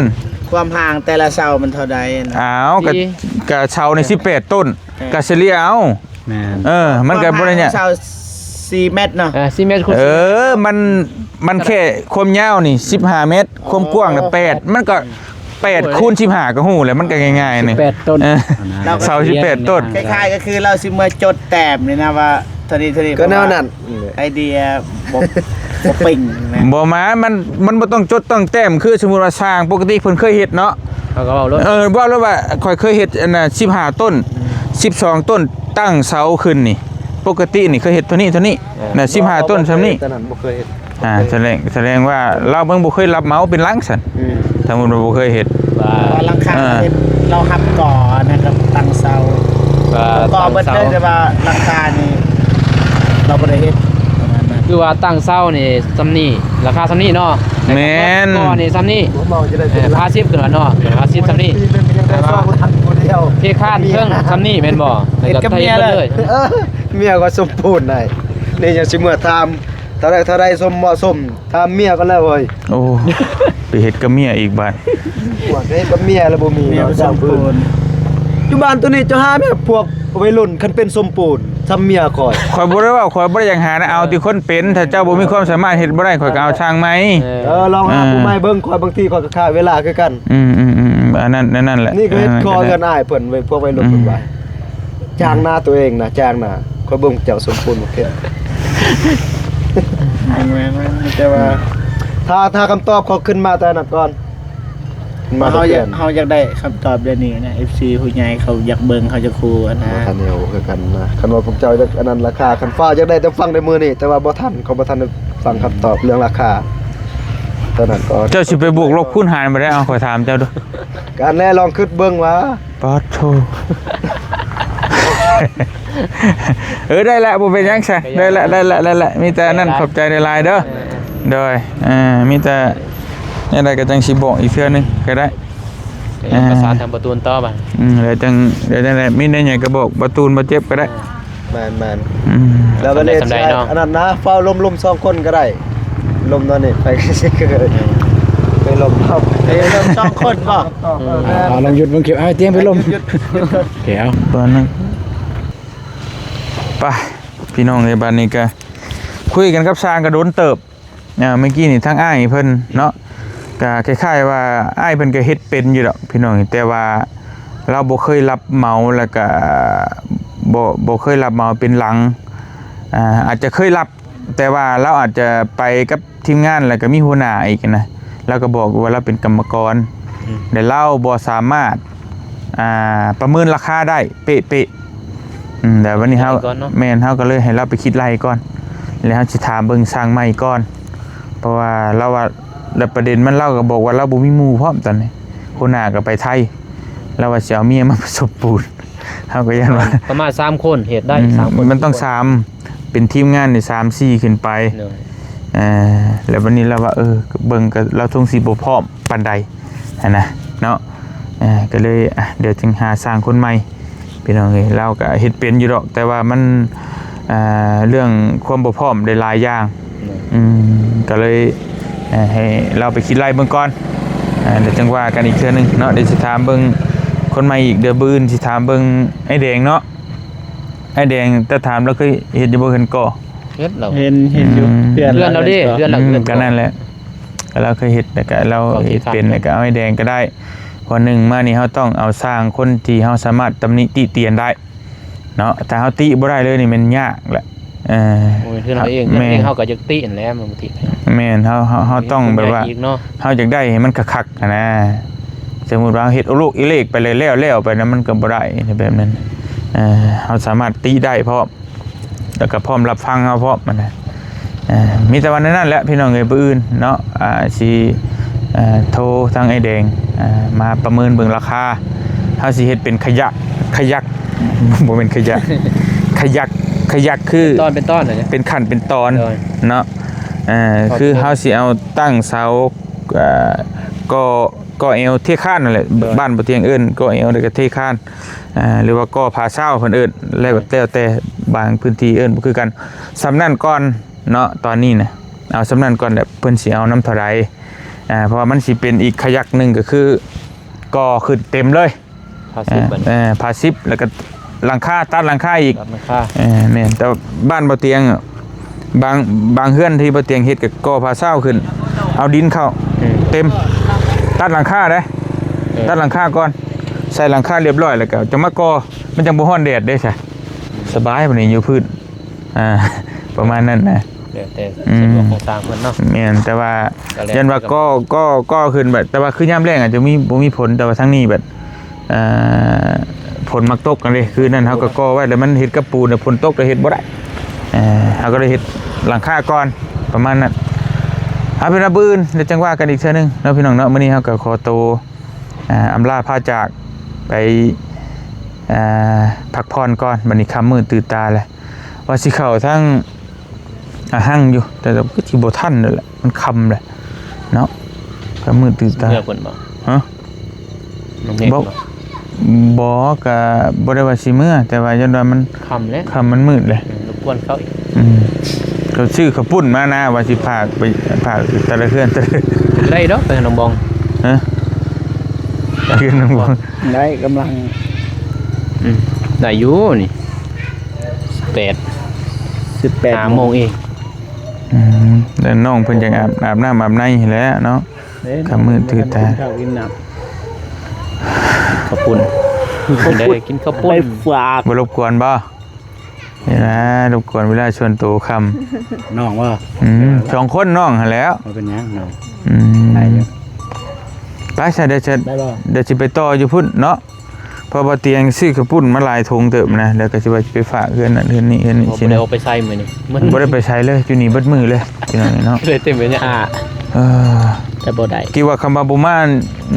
ຄວາມຫ່າງແຕ່ລະເສົາມັນເທົ່າໃດນະ? ອ້າວ ກະ ທີ່ ກະເສົານີ້ສິບແປດຕົ້ນ ເອີ ກະສະເລ່ຍເອົາ. ແມ່ນ ເອີ ມັນກະບໍ່ໄດ້ຍາກ ຄວາມຫ່າງເສົາສີ່ແມັດເນາະ. ເອີ ສີ່ແມັດຄູນ ເອີ ມັນ ມັນແຄ່ຄວາມຍາວນີ້ສິບຫ້າແມັດ ຄວາມກວ້າງນະແປດ ມັນກໍແປດຄູນສິບຫ້າກໍຮູ້ແລ້ວ ມັນກໍງ່າຍໆນີ້ ສິບແປດຕົ້ນ ເອີ ເສົາສິບແປດຕົ້ນ. ຄ້າຍໆກໍຄືລາວຊິເມືອຈົດແຕ້ມນີ້ນະວ່າ ເທົ່ານີ້ ເທົ່ານີ້ ກໍແນວນັ້ນ ເພາະວ່າໄອເດຍບໍ່ ບໍ່ເປັ່ງນະ ບໍ່ມາ ມັນ ມັນບໍ່ຕ້ອງຈົດຕ້ອງແຕ້ມ ຄືສົມມຸດວ່າຊ່າງປົກກະຕິເພິ່ນເຄີຍເຮັດເນາະ ເຂົາກໍເວົ້າໂລດ ເອີ ເວົ້າໂລດວ່າຂ້ອຍເຄີຍເຮັດອັນນ່າສິບຫ້າຕົ້ນ ອືມ ສິບສອງຕົ້ນ ຕັ້ງເສົາຂຶ້ນນີ້ ປົກກະຕິນີ້ເຄີຍເຮັດເທົ່ານີ້ ເທົ່ານີ້ ເອີ ນະ ສິບຫ້າຕົ້ນຊ່ຳນີ້ ຕອນນັ້ນບໍ່ເຄີຍເຮັດ. ອ່າ ສະແດງ ສະແດງວ່າລາວເບິ່ງບໍ່ເຄີຍຮັບເໝົາເປັນຫຼັງຊັ້ນ ອືມ ສົມມຸດວ່າບໍ່ເຄີຍເຮັດ ວ່າ ວ່າຫຼັງຄາ ເອີ ເຮັດ ລາວຮັບກໍ່ອັນນັ້ນກັບຕັ້ງເສົາ ວ່າ ກໍ່ເບິດເລີຍ ຕັ້ງເສົາ ແຕ່ວ່າຫຼັງຄານີ້ລາວບໍ່ໄດ້ເຮັດ ປະມານນັ້ນ ຄືວ່າຕັ້ງເສົານີ້ຊ່ຳນີ້ ລາຄາຊ່ຳນີ້ເນາະ ແມ່ນ ແລ້ວກໍກໍ່ນີ້ຊ່ຳນີ້ ເອີ ພາສິບຂຶ້ນມາເນາະ ພາສິບຊ່ຳນີ້ ແຕ່ວ່າເທຄານເທິງຊ່ຳນີ້ແມ່ນບໍ່? ແລ້ວກໍເຮັດກັບເມຍເລີຍ ເອີ ເມຍກໍສົມບູນໄດ໋ ນີ້ຍັງຊິເມືອຖາມ ເທົ່າໃດ ເທົ່າໃດສົມ ເໝາະສົມ ຖາມເມຍກ່ອນແລ້ວເວີຍ. ໂອ້ ໄປເຮັດກັບເມຍອີກບາດ ພວກເຮັດກັບເມຍແລ້ວບໍ່ມີ ເມຍເນາະ ສົມບູນ ຢູ່ບ້ານໂຕນີ້ເຈົ້າຫາແມ່ ພວກໄວລຸ້ນຄັນເປັນສົມປູນຊ່ຳເມຍຂ້ອຍ ຂ້ອຍບໍ່ໄດ້ເວົ້າ ຂ້ອຍບໍ່ໄດ້ຢາກຫານະ ເອົາແຕ່ຄົນເປັນ ຖ້າເຈົ້າບໍ່ມີຄວາມສາມາດເຮັດບໍ່ໄດ້ ຂ້ອຍກໍເອົາຊ່າງໃໝ່ ເອີ ລອງຫາ ເອີ ຜູ້ໃໝ່ເບິ່ງ ຂ້ອຍບາງທີຂ້ອຍກໍຂາດເວລາຄືກັນ ອືມໆໆ ອັນນັ້ນ ອັນນັ້ນແຫຼະ ນີ້ກໍເຮັດ ເອີ ຂໍເຮືອນອ້າຍເພິ່ນເວີຍ ພວກໄວລຸ້ນເພິ່ນວ່າ ອືມ ຈ້າງນາຕົວເອງນະ ຈ້າງນາ ຂ້ອຍເບິ່ງເຈົ້າສົມບູນບໍ່ເປັນ ແມ່ນໆ ແຕ່ວ່າ ຖ້າ ຖ້າຄຳຕອບເຂົາຂຶ້ນມາແຕ່ນັ້ນກ່ອນ ມາ ເຮົາຢາກ ແຕ່ເພື່ອນ ເຮົາຢາກໄດ້ຄຳຕອບດຽວນີ້ນະ ເອັຟຊີ ຜູ້ໃຫຍ່ເຂົາຢາກເບິ່ງ ເຂົາຢາກຮູ້ຫັ້ນນະ ບໍ່ທັນໄດ້ຮູ້ຄືກັນນະ ຄັນວ່າພວກເຈົ້າຢາກອັນນັ້ນລາຄາ ຄັນຟ້າວຢາກໄດ້ແຕ່ຟັງໃນມື້ນີ້ ແຕ່ວ່າບໍ່ທັນ ເຂົາບໍ່ທັນໄດ້ຟັງຄຳຕອບເລື່ອງລາຄາ ຕອນນັ້ນກໍ ເຈົ້າຊິໄປບວກລົບຄູນຫານບໍ່ໄດ້ ເອົາ ຂ້ອຍຖາມເຈົ້າດູ ການແລລອງຄິດເບິ່ງວ່າ ປາດໂທ ເອີ ໄດ້ລະ ບໍ່ເປັນຫຍັງຊະ ໄດ້ລະ ໄດ້ລະ ໄດ້ລະ ມີແຕ່ນັ້ນ ໄດ້ລະ ຂອບໃຈຫຼາຍໆເດີ ເອີ ໂດຍ ເອີ ມີແຕ່ແນວໃດກໍຈັ່ງຊິບອກອີກເທື່ອໜຶ່ງກໍໄດ້ ເອີ ປະສານທາງປະຕູນຕໍ່ບາດ ອືມ ແລ້ວຈັ່ງ ແລ້ວຈັ່ງໃດ ມີແນວຫຍັງກໍບອກປະຕູນ ບໍ່ເຈັບກໍໄດ້ ແມ່ນໆ ອືມ ແລ້ວບັດນີ້ ສ່ຳໃດ ສ່ຳໃດເນາະ ອັນນັ້ນນະ ຟ້າວລົມ ລົມສອງຄົນກໍໄດ້ ລົມຕອນນີ້ ໄປ ໄປລົມ ໄປລົມສອງຄົນບໍ? ອືມ ເອົາ ລອງຢຸດເບິ່ງຄລິບ ເອົາ ຕຽງໄປລົມ ໂອເຄ ເອົາ ຕອນນັ້ນ ໄປ ພີ່ນ້ອງເອີຍ ບັດນີ້ກະຄຸຍກັນກັບຊ່າງກະດົນເຕີບ ອ່າ ເມື່ອກີ້ນີ້ທາງອ້າຍເພິ່ນເນາະ ກະຄ້າຍໆວ່າອ້າຍເພິ່ນກະເຮັດເປັນຢູ່ດອກພີ່ນ້ອງ ແຕ່ວ່າລາວບໍ່ເຄີຍຮັບເໝົາ ແລ້ວກະບໍ່ ບໍ່ເຄີຍຮັບເໝົາເປັນຫຼັງ ອ່າ ອາດຈະເຄີຍຮັບ ແຕ່ວ່າລາວອາດຈະໄປກັບທີມງານ ແລ້ວກໍມີຫົວໜ້າອີກນະ ລາວກໍບອກຢູ່ວ່າລາວເປັນກຳມະກອນ ອືມ ແລະລາວບໍ່ສາມາດ ອ່າ ປະເມີນລາຄາໄດ້ເປະໆ ອືມ ແຕ່ວັນນີ້ເຮົາ ຄິດໄລ່ກ່ອນເນາະ ແມ່ນ ເຮົາກໍເລີຍໃຫ້ລາວໄປຄິດໄລ່ກ່ອນ ແລ້ວເຮົາຊິຖາມເບິ່ງຊ່າງໃໝ່ກ່ອນ ເພາະວ່າລາວວ່າ ແລ້ວປະເດັນມັນ ລາວກໍບອກວ່າລາວບໍ່ມີໝູ່ພ້ອມຕອນນີ້ ຫົວໜ້າກໍໄປໄທ ລາວວ່າຊິເອົາເມຍມາປະສົມປູນ ເຮົາກໍຢ້ານວ່າ ປະມານສາມຄົນເຮັດໄດ້ ອືມ ສາມຄົນ ມັນຕ້ອງສາມ ເປັນທີມງານນີ້ສາມສີ່ຂຶ້ນໄປ ໂດຍ ເອີ ແລ້ວບັດນີ້ລາວວ່າ ເອີ ເບິ່ງກໍລາວຊົງຊິບໍ່ພ້ອມປານໃດຫັ້ນນະເນາະ ເອີ ກໍເລີຍ ອ່ະ ດຽວຈຶ່ງຫາຊ່າງຄົນໃໝ່ ພີ່ນ້ອງເອີຍ ລາວກໍເຮັດເປັນຢູ່ດອກ ແຕ່ວ່າມັນ ອ່າ ເລື່ອງຄວາມບໍ່ພ້ອມໄດ້ຫຼາຍຢ່າງ ອືມ ກໍເລີຍ ເອີ ໃຫ້ລາວໄປຄິດໄລ່ເບິ່ງກ່ອນ ອ່າ ແລ້ວຈັ່ງວ່າກັນອີກເທື່ອໜຶ່ງເນາະ ດຽວຊິຖາມເບິ່ງຄົນໃໝ່ອີກ ດຽວມື້ອື່ນຊິຖາມເບິ່ງອ້າຍແດງເນາະ ອ້າຍແດງ ແຕ່ຖາມລາວເຄີຍເຮັດຢູ່ບໍ່ ເຮືອນກໍ່? ເຮັດແລ້ວ ເຫັນ ເຫັນຢູ່ ອືມ ເຮືອນ ເຮືອນລາວເດ້ ເຮືອນ ເຮືອນລາວ ອືມ ເຮືອນ ກໍນັ້ນແຫຼະ ລາວເຄີຍເຮັດ ແລ້ວກໍລາວເຮັດເປັນ ແລ້ວກໍເອົາອ້າຍແດງກໍໄດ້ ເພາະໜຶ່ງມານີ້ເຮົາຕ້ອງເອົາຊ່າງຄົນທີ່ເຮົາສາມາດຕຳໜິຕິຕຽນໄດ້ ເນາະ ຖ້າເຮົາຕິບໍ່ໄດ້ເລີຍນີ້ແມ່ນຍາກແຫຼະ ເອີ ໂອ້ຍ ຄືເຮົາເອງ ແມ່ນ ເຮົາເອງເຮົາກໍຢາກຕິຫັ້ນແຫຼະ ບາງທີ ແມ່ນ ເຮົາ ເຮົາ ເຮົາຕ້ອງແບບວ່າ ເຮົາຢາກໄດ້ໃຫ້ມັນຄັກໆຫັ້ນນະ ສົມມຸດວ່າເຮົາເຮັດໂອໂລກອີເລກໄປແລ້ວ ແລ້ວໄປນະ ມັນກໍບໍ່ໄດ້ແບບນັ້ນ ເອີ ເຮົາສາມາດຕິໄດ້ພ້ອມ ແລ້ວກໍພ້ອມຮັບຟັງເຮົາພ້ອມຫັ້ນນະ ເອີ ມີແຕ່ວ່າແນວນັ້ນແຫຼະພີ່ນ້ອງເອີຍ ມື້ອື່ນເນາະ ອ່າ ຊິ ເອີ ໂທທາງອ້າຍແດງ ອ່າ ມາປະເມີນເບິ່ງລາຄາ ເຮົາຊິເຮັດເປັນຂະຫຍັກ ຂະຫຍັກ ບໍ່ແມ່ນຂະຫຍັກ ຂະຫຍັກ ຂະຫຍັກຄື ເປັນຕອນ ເປັນຕອນ ເປັນຂັ້ນເປັນຕອນ ໂດຍ ເນາະ ເອີ ຄືເຮົາຊິເອົາຕັ້ງເສົາ ເອີ ກໍ ກໍແອວເທຄານນັ້ນແຫຼະ ໂດຍ ບ້ານບໍ່ທຽງເອີ້ນກໍແອວ ແລ້ວກໍເທຄານ ອ່າ ຫຼືວ່າກໍຜາຊາວເພິ່ນເອີ້ນ ແລ້ວ ໂດຍ ແຕ່ ແຕ່ບາງພື້ນທີ່ເອີ້ນບໍ່ຄືກັນ ສ່ຳນັ້ນກ່ອນເນາະ ຕອນນີ້ນະ ເອົາສ່ຳນັ້ນກ່ອນ ແລ້ວເພິ່ນຊິເອົານຳເທົ່າໃດ ອ່າ ເພາະວ່າມັນຊິເປັນອີກຂະຫຍັກໜຶ່ງ ກໍຄື ກໍ່ຂຶ້ນເຕັມເລີຍ ພາສິບ ເອີ ບັດນີ້ ເອີ ພາສິບ ແລ້ວກໍຫຼັງຄາ ຕັດຫຼັງຄາອີກ ຕັດຫຼັງຄາ ເອີ ແມ່ນ. ແຕ່ບ້ານບໍ່ຕຽງ ບາງ ບາງເຮືອນທີ່ບໍ່ຕຽງເຮັດກໍກໍ່ຜ້າເຊົາຂຶ້ນ ເອົາດິນເຂົ້າ ອືມ ເຕັມ ຕັດຫຼັງຄາເດ້ ເອີ ຕັດຫຼັງຄາກ່ອນ ໃສ່ຫຼັງຄາລຽບຮ້ອຍ ແລ້ວກໍຈະມາກໍ່ ມັນຈັ່ງບໍ່ຮ້ອນແດດເດ້ຊະ ສະບາຍບັດນີ້ຢູ່ພື້ນ ອ່າ ປະມານນັ້ນນະ ແລ້ວແຕ່ ອືມ ສະດວກຂອງຊ່າງເພິ່ນເນາະ ແມ່ນ. ແຕ່ວ່າ ກໍແລ້ວ ຢ້ານວ່າກໍ ກໍ ກໍຂຶ້ນແບບ ແຕ່ວ່າຄືຍາມແລ້ງອາດຈະມີ ບໍ່ມີຝົນ ແຕ່ວ່າທາງນີ້ແບບ ເອີ ຝົນມັກຕົກຫັ້ນເດ້ ຄືນັ້ນເຮົາກໍກໍ່ໄວ້ ແລ້ວມັນເຮັດກັບປູນ ແລ້ວຝົນຕົກກໍເຮັດບໍ່ໄດ້ ເອີ ເຮົາກໍເລີຍເຮັດຫຼັງຄາກ່ອນ ປະມານນັ້ນ. ເອົາເປັນວ່າມື້ອື່ນ ແລ້ວຈັ່ງວ່າກັນອີກເທື່ອໜຶ່ງເນາະ ພີ່ນ້ອງເນາະ. ມື້ນີ້ເຮົາກໍຂໍໂຕ ອ່າ ອຳລາພາຈາກໄປ ອ່າ ພັກຜ່ອນກ່ອນ ບັດນີ້ຄ່ຳມືດຕື່ນຕາແລ້ວ ວ່າຊິເຂົ້າທາງອະຫັງຢູ່ ແຕ່ກໍຄືຊິບໍ່ທັນແລ້ວແຫຼະ ມັນຄ່ຳແລ້ວເນາະ ຄ່ຳມືດຕື່ນຕາ. ເມືອພຸ້ນບໍ່? ຮະ? ນ້ອງເມກ ບໍ່ ບໍ່? ບໍ່ ກະບໍ່ໄດ້ວ່າຊິເມືອ ແຕ່ວ່າຢ້ານວ່າມັນຄ່ຳແລ້ວ ຄ່ຳມັນມືດແລ້ວ ເອີ ລົບກວນເຂົາອີກ ອືມ ເຂົາຊື້ເຂົ້າປຸ້ນມານະ ວ່າຊິຝາກໄປ ຝາກແຕ່ລະເຮືອນ ແຕ່ລະ ໄດ້ດອກ ໄປຫານ້ອງບອງ ຮະ? ເຮືອນນ້ອງບອງ ໄດ້ ກຳລັງ ອືມ ໄດ້ຢູ່ນີ້ ສິບແປດ ສິບແປດ ຫ້າໂມງເອງ ອືມ ແລ້ວນ້ອງເພິ່ນຈັ່ງອາບ ອາບນ້ຳອາບໃນຫັ້ນແຫຼະເນາະ ເດ້ ຄ່ຳມືດຕື່ນຕາ ກິນເຂົ້າກິນນ້ຳ ເຂົ້າປຸ້ນ ເພິ່ນໄດ້ກິນເຂົ້າປຸ້ນ ໄດ້ຝາກ ບໍ່ລົບກວນບໍ່? ນີ້ນະ ລົບກວນເວລາສ່ວນໂຕຄ່ຳ ນ້ອງບໍ່? ອືມ ສອງຄົນນ້ອງຫັ້ນແຫຼ້ວ ບໍ່ເປັນຫຍັງນ້ອງ ອືມ ໄດ້ຢູ່ ໄປຊະ ດຽວຈະ ໄດ້ບໍ່? ດຽວຊິໄປຕໍ່ຢູ່ພຸ້ນເນາະ ເພາະວ່າຕຽງຊື້ເຂົ້າປຸ້ນມາຫຼາຍຖົງເຕີບນະ ແລ້ວກໍຊິວ່າຊິໄປຝາກເຮືອນນັ້ນເຮືອນນີ້ ເຮືອນນີ້ ບໍ່ ຊິ ບໍ່ໄດ້ ນະ ອອກໄປໃສມື້ນີ້ ບໍ່ໄດ້ໄປໃສເລີຍ ຢູ່ນີ້ເບິດມື້ເລີຍ ພີ່ນ້ອງເນາະ ເລີຍເຕັມໄປເນຍ ເອີ ແຕ່ບໍ່ໄດ້ ຄິດວ່າຄຳວ່າບໍ່ມາ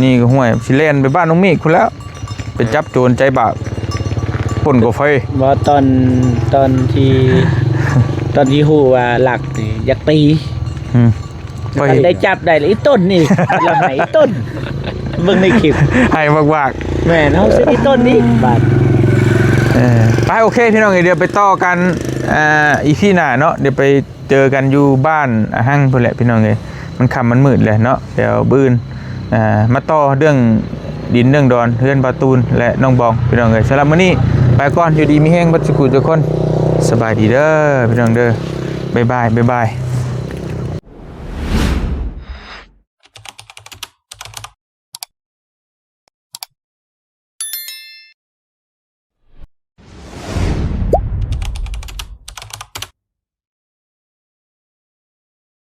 ນີ້ ຫ້ວຍ ຊິແລ່ນໄປບ້ານນ້ອງເມກພຸ້ນແລ້ວ ໄປຈັບໂຈນໃຈບາບ ປົ້ນກາເຟ ບໍ່ ຕອນ ຕອນທີ່ ຕອນທີ່ຮູ້ວ່າລັກນີ້ ຢາກຕີ ອືມ ໄດ້ຈັບໄດ້ອີ່ຕົ້ນນີ້ ລະໄຫ້ອີ່ຕົ້ນ ເບິ່ງໃນຄລິບ ໄຫ້ວາກໆ ແມ່ນ ເຮົາຊິອີ່ຕົ້ນນີ້ບາດ ເອີ ໄປ ໂອເຄ ພີ່ນ້ອງເອີຍ ດຽວໄປຕໍ່ກັນ ອ່າ ອີພີໜ້າເນາະ ດຽວໄປເຈີກັນຢູ່ບ້ານອະຫັງພຸ້ນແຫຼະ ພີ່ນ້ອງເອີຍ ມັນຄ່ຳມັນມືດແລ້ວເນາະ ດຽວມື້ອື່ນ ອ່າ ມາຕໍ່ເລື່ອງດິນເລື່ອງດອນ ເຮືອນບ່າວຕູນ ແລະ ນ້ອງບອງ ພີ່ນ້ອງເອີຍ ສຳລັບມື້ນີ້ໄປກ່ອນ ຢູ່ດີມີແຮງເບິດສູ່ຜູ້ສູ່ຄົນ ສະບາຍດີເດີ ພີ່ນ້ອງເດີ ບາຍບາຍ ບາຍບາຍ.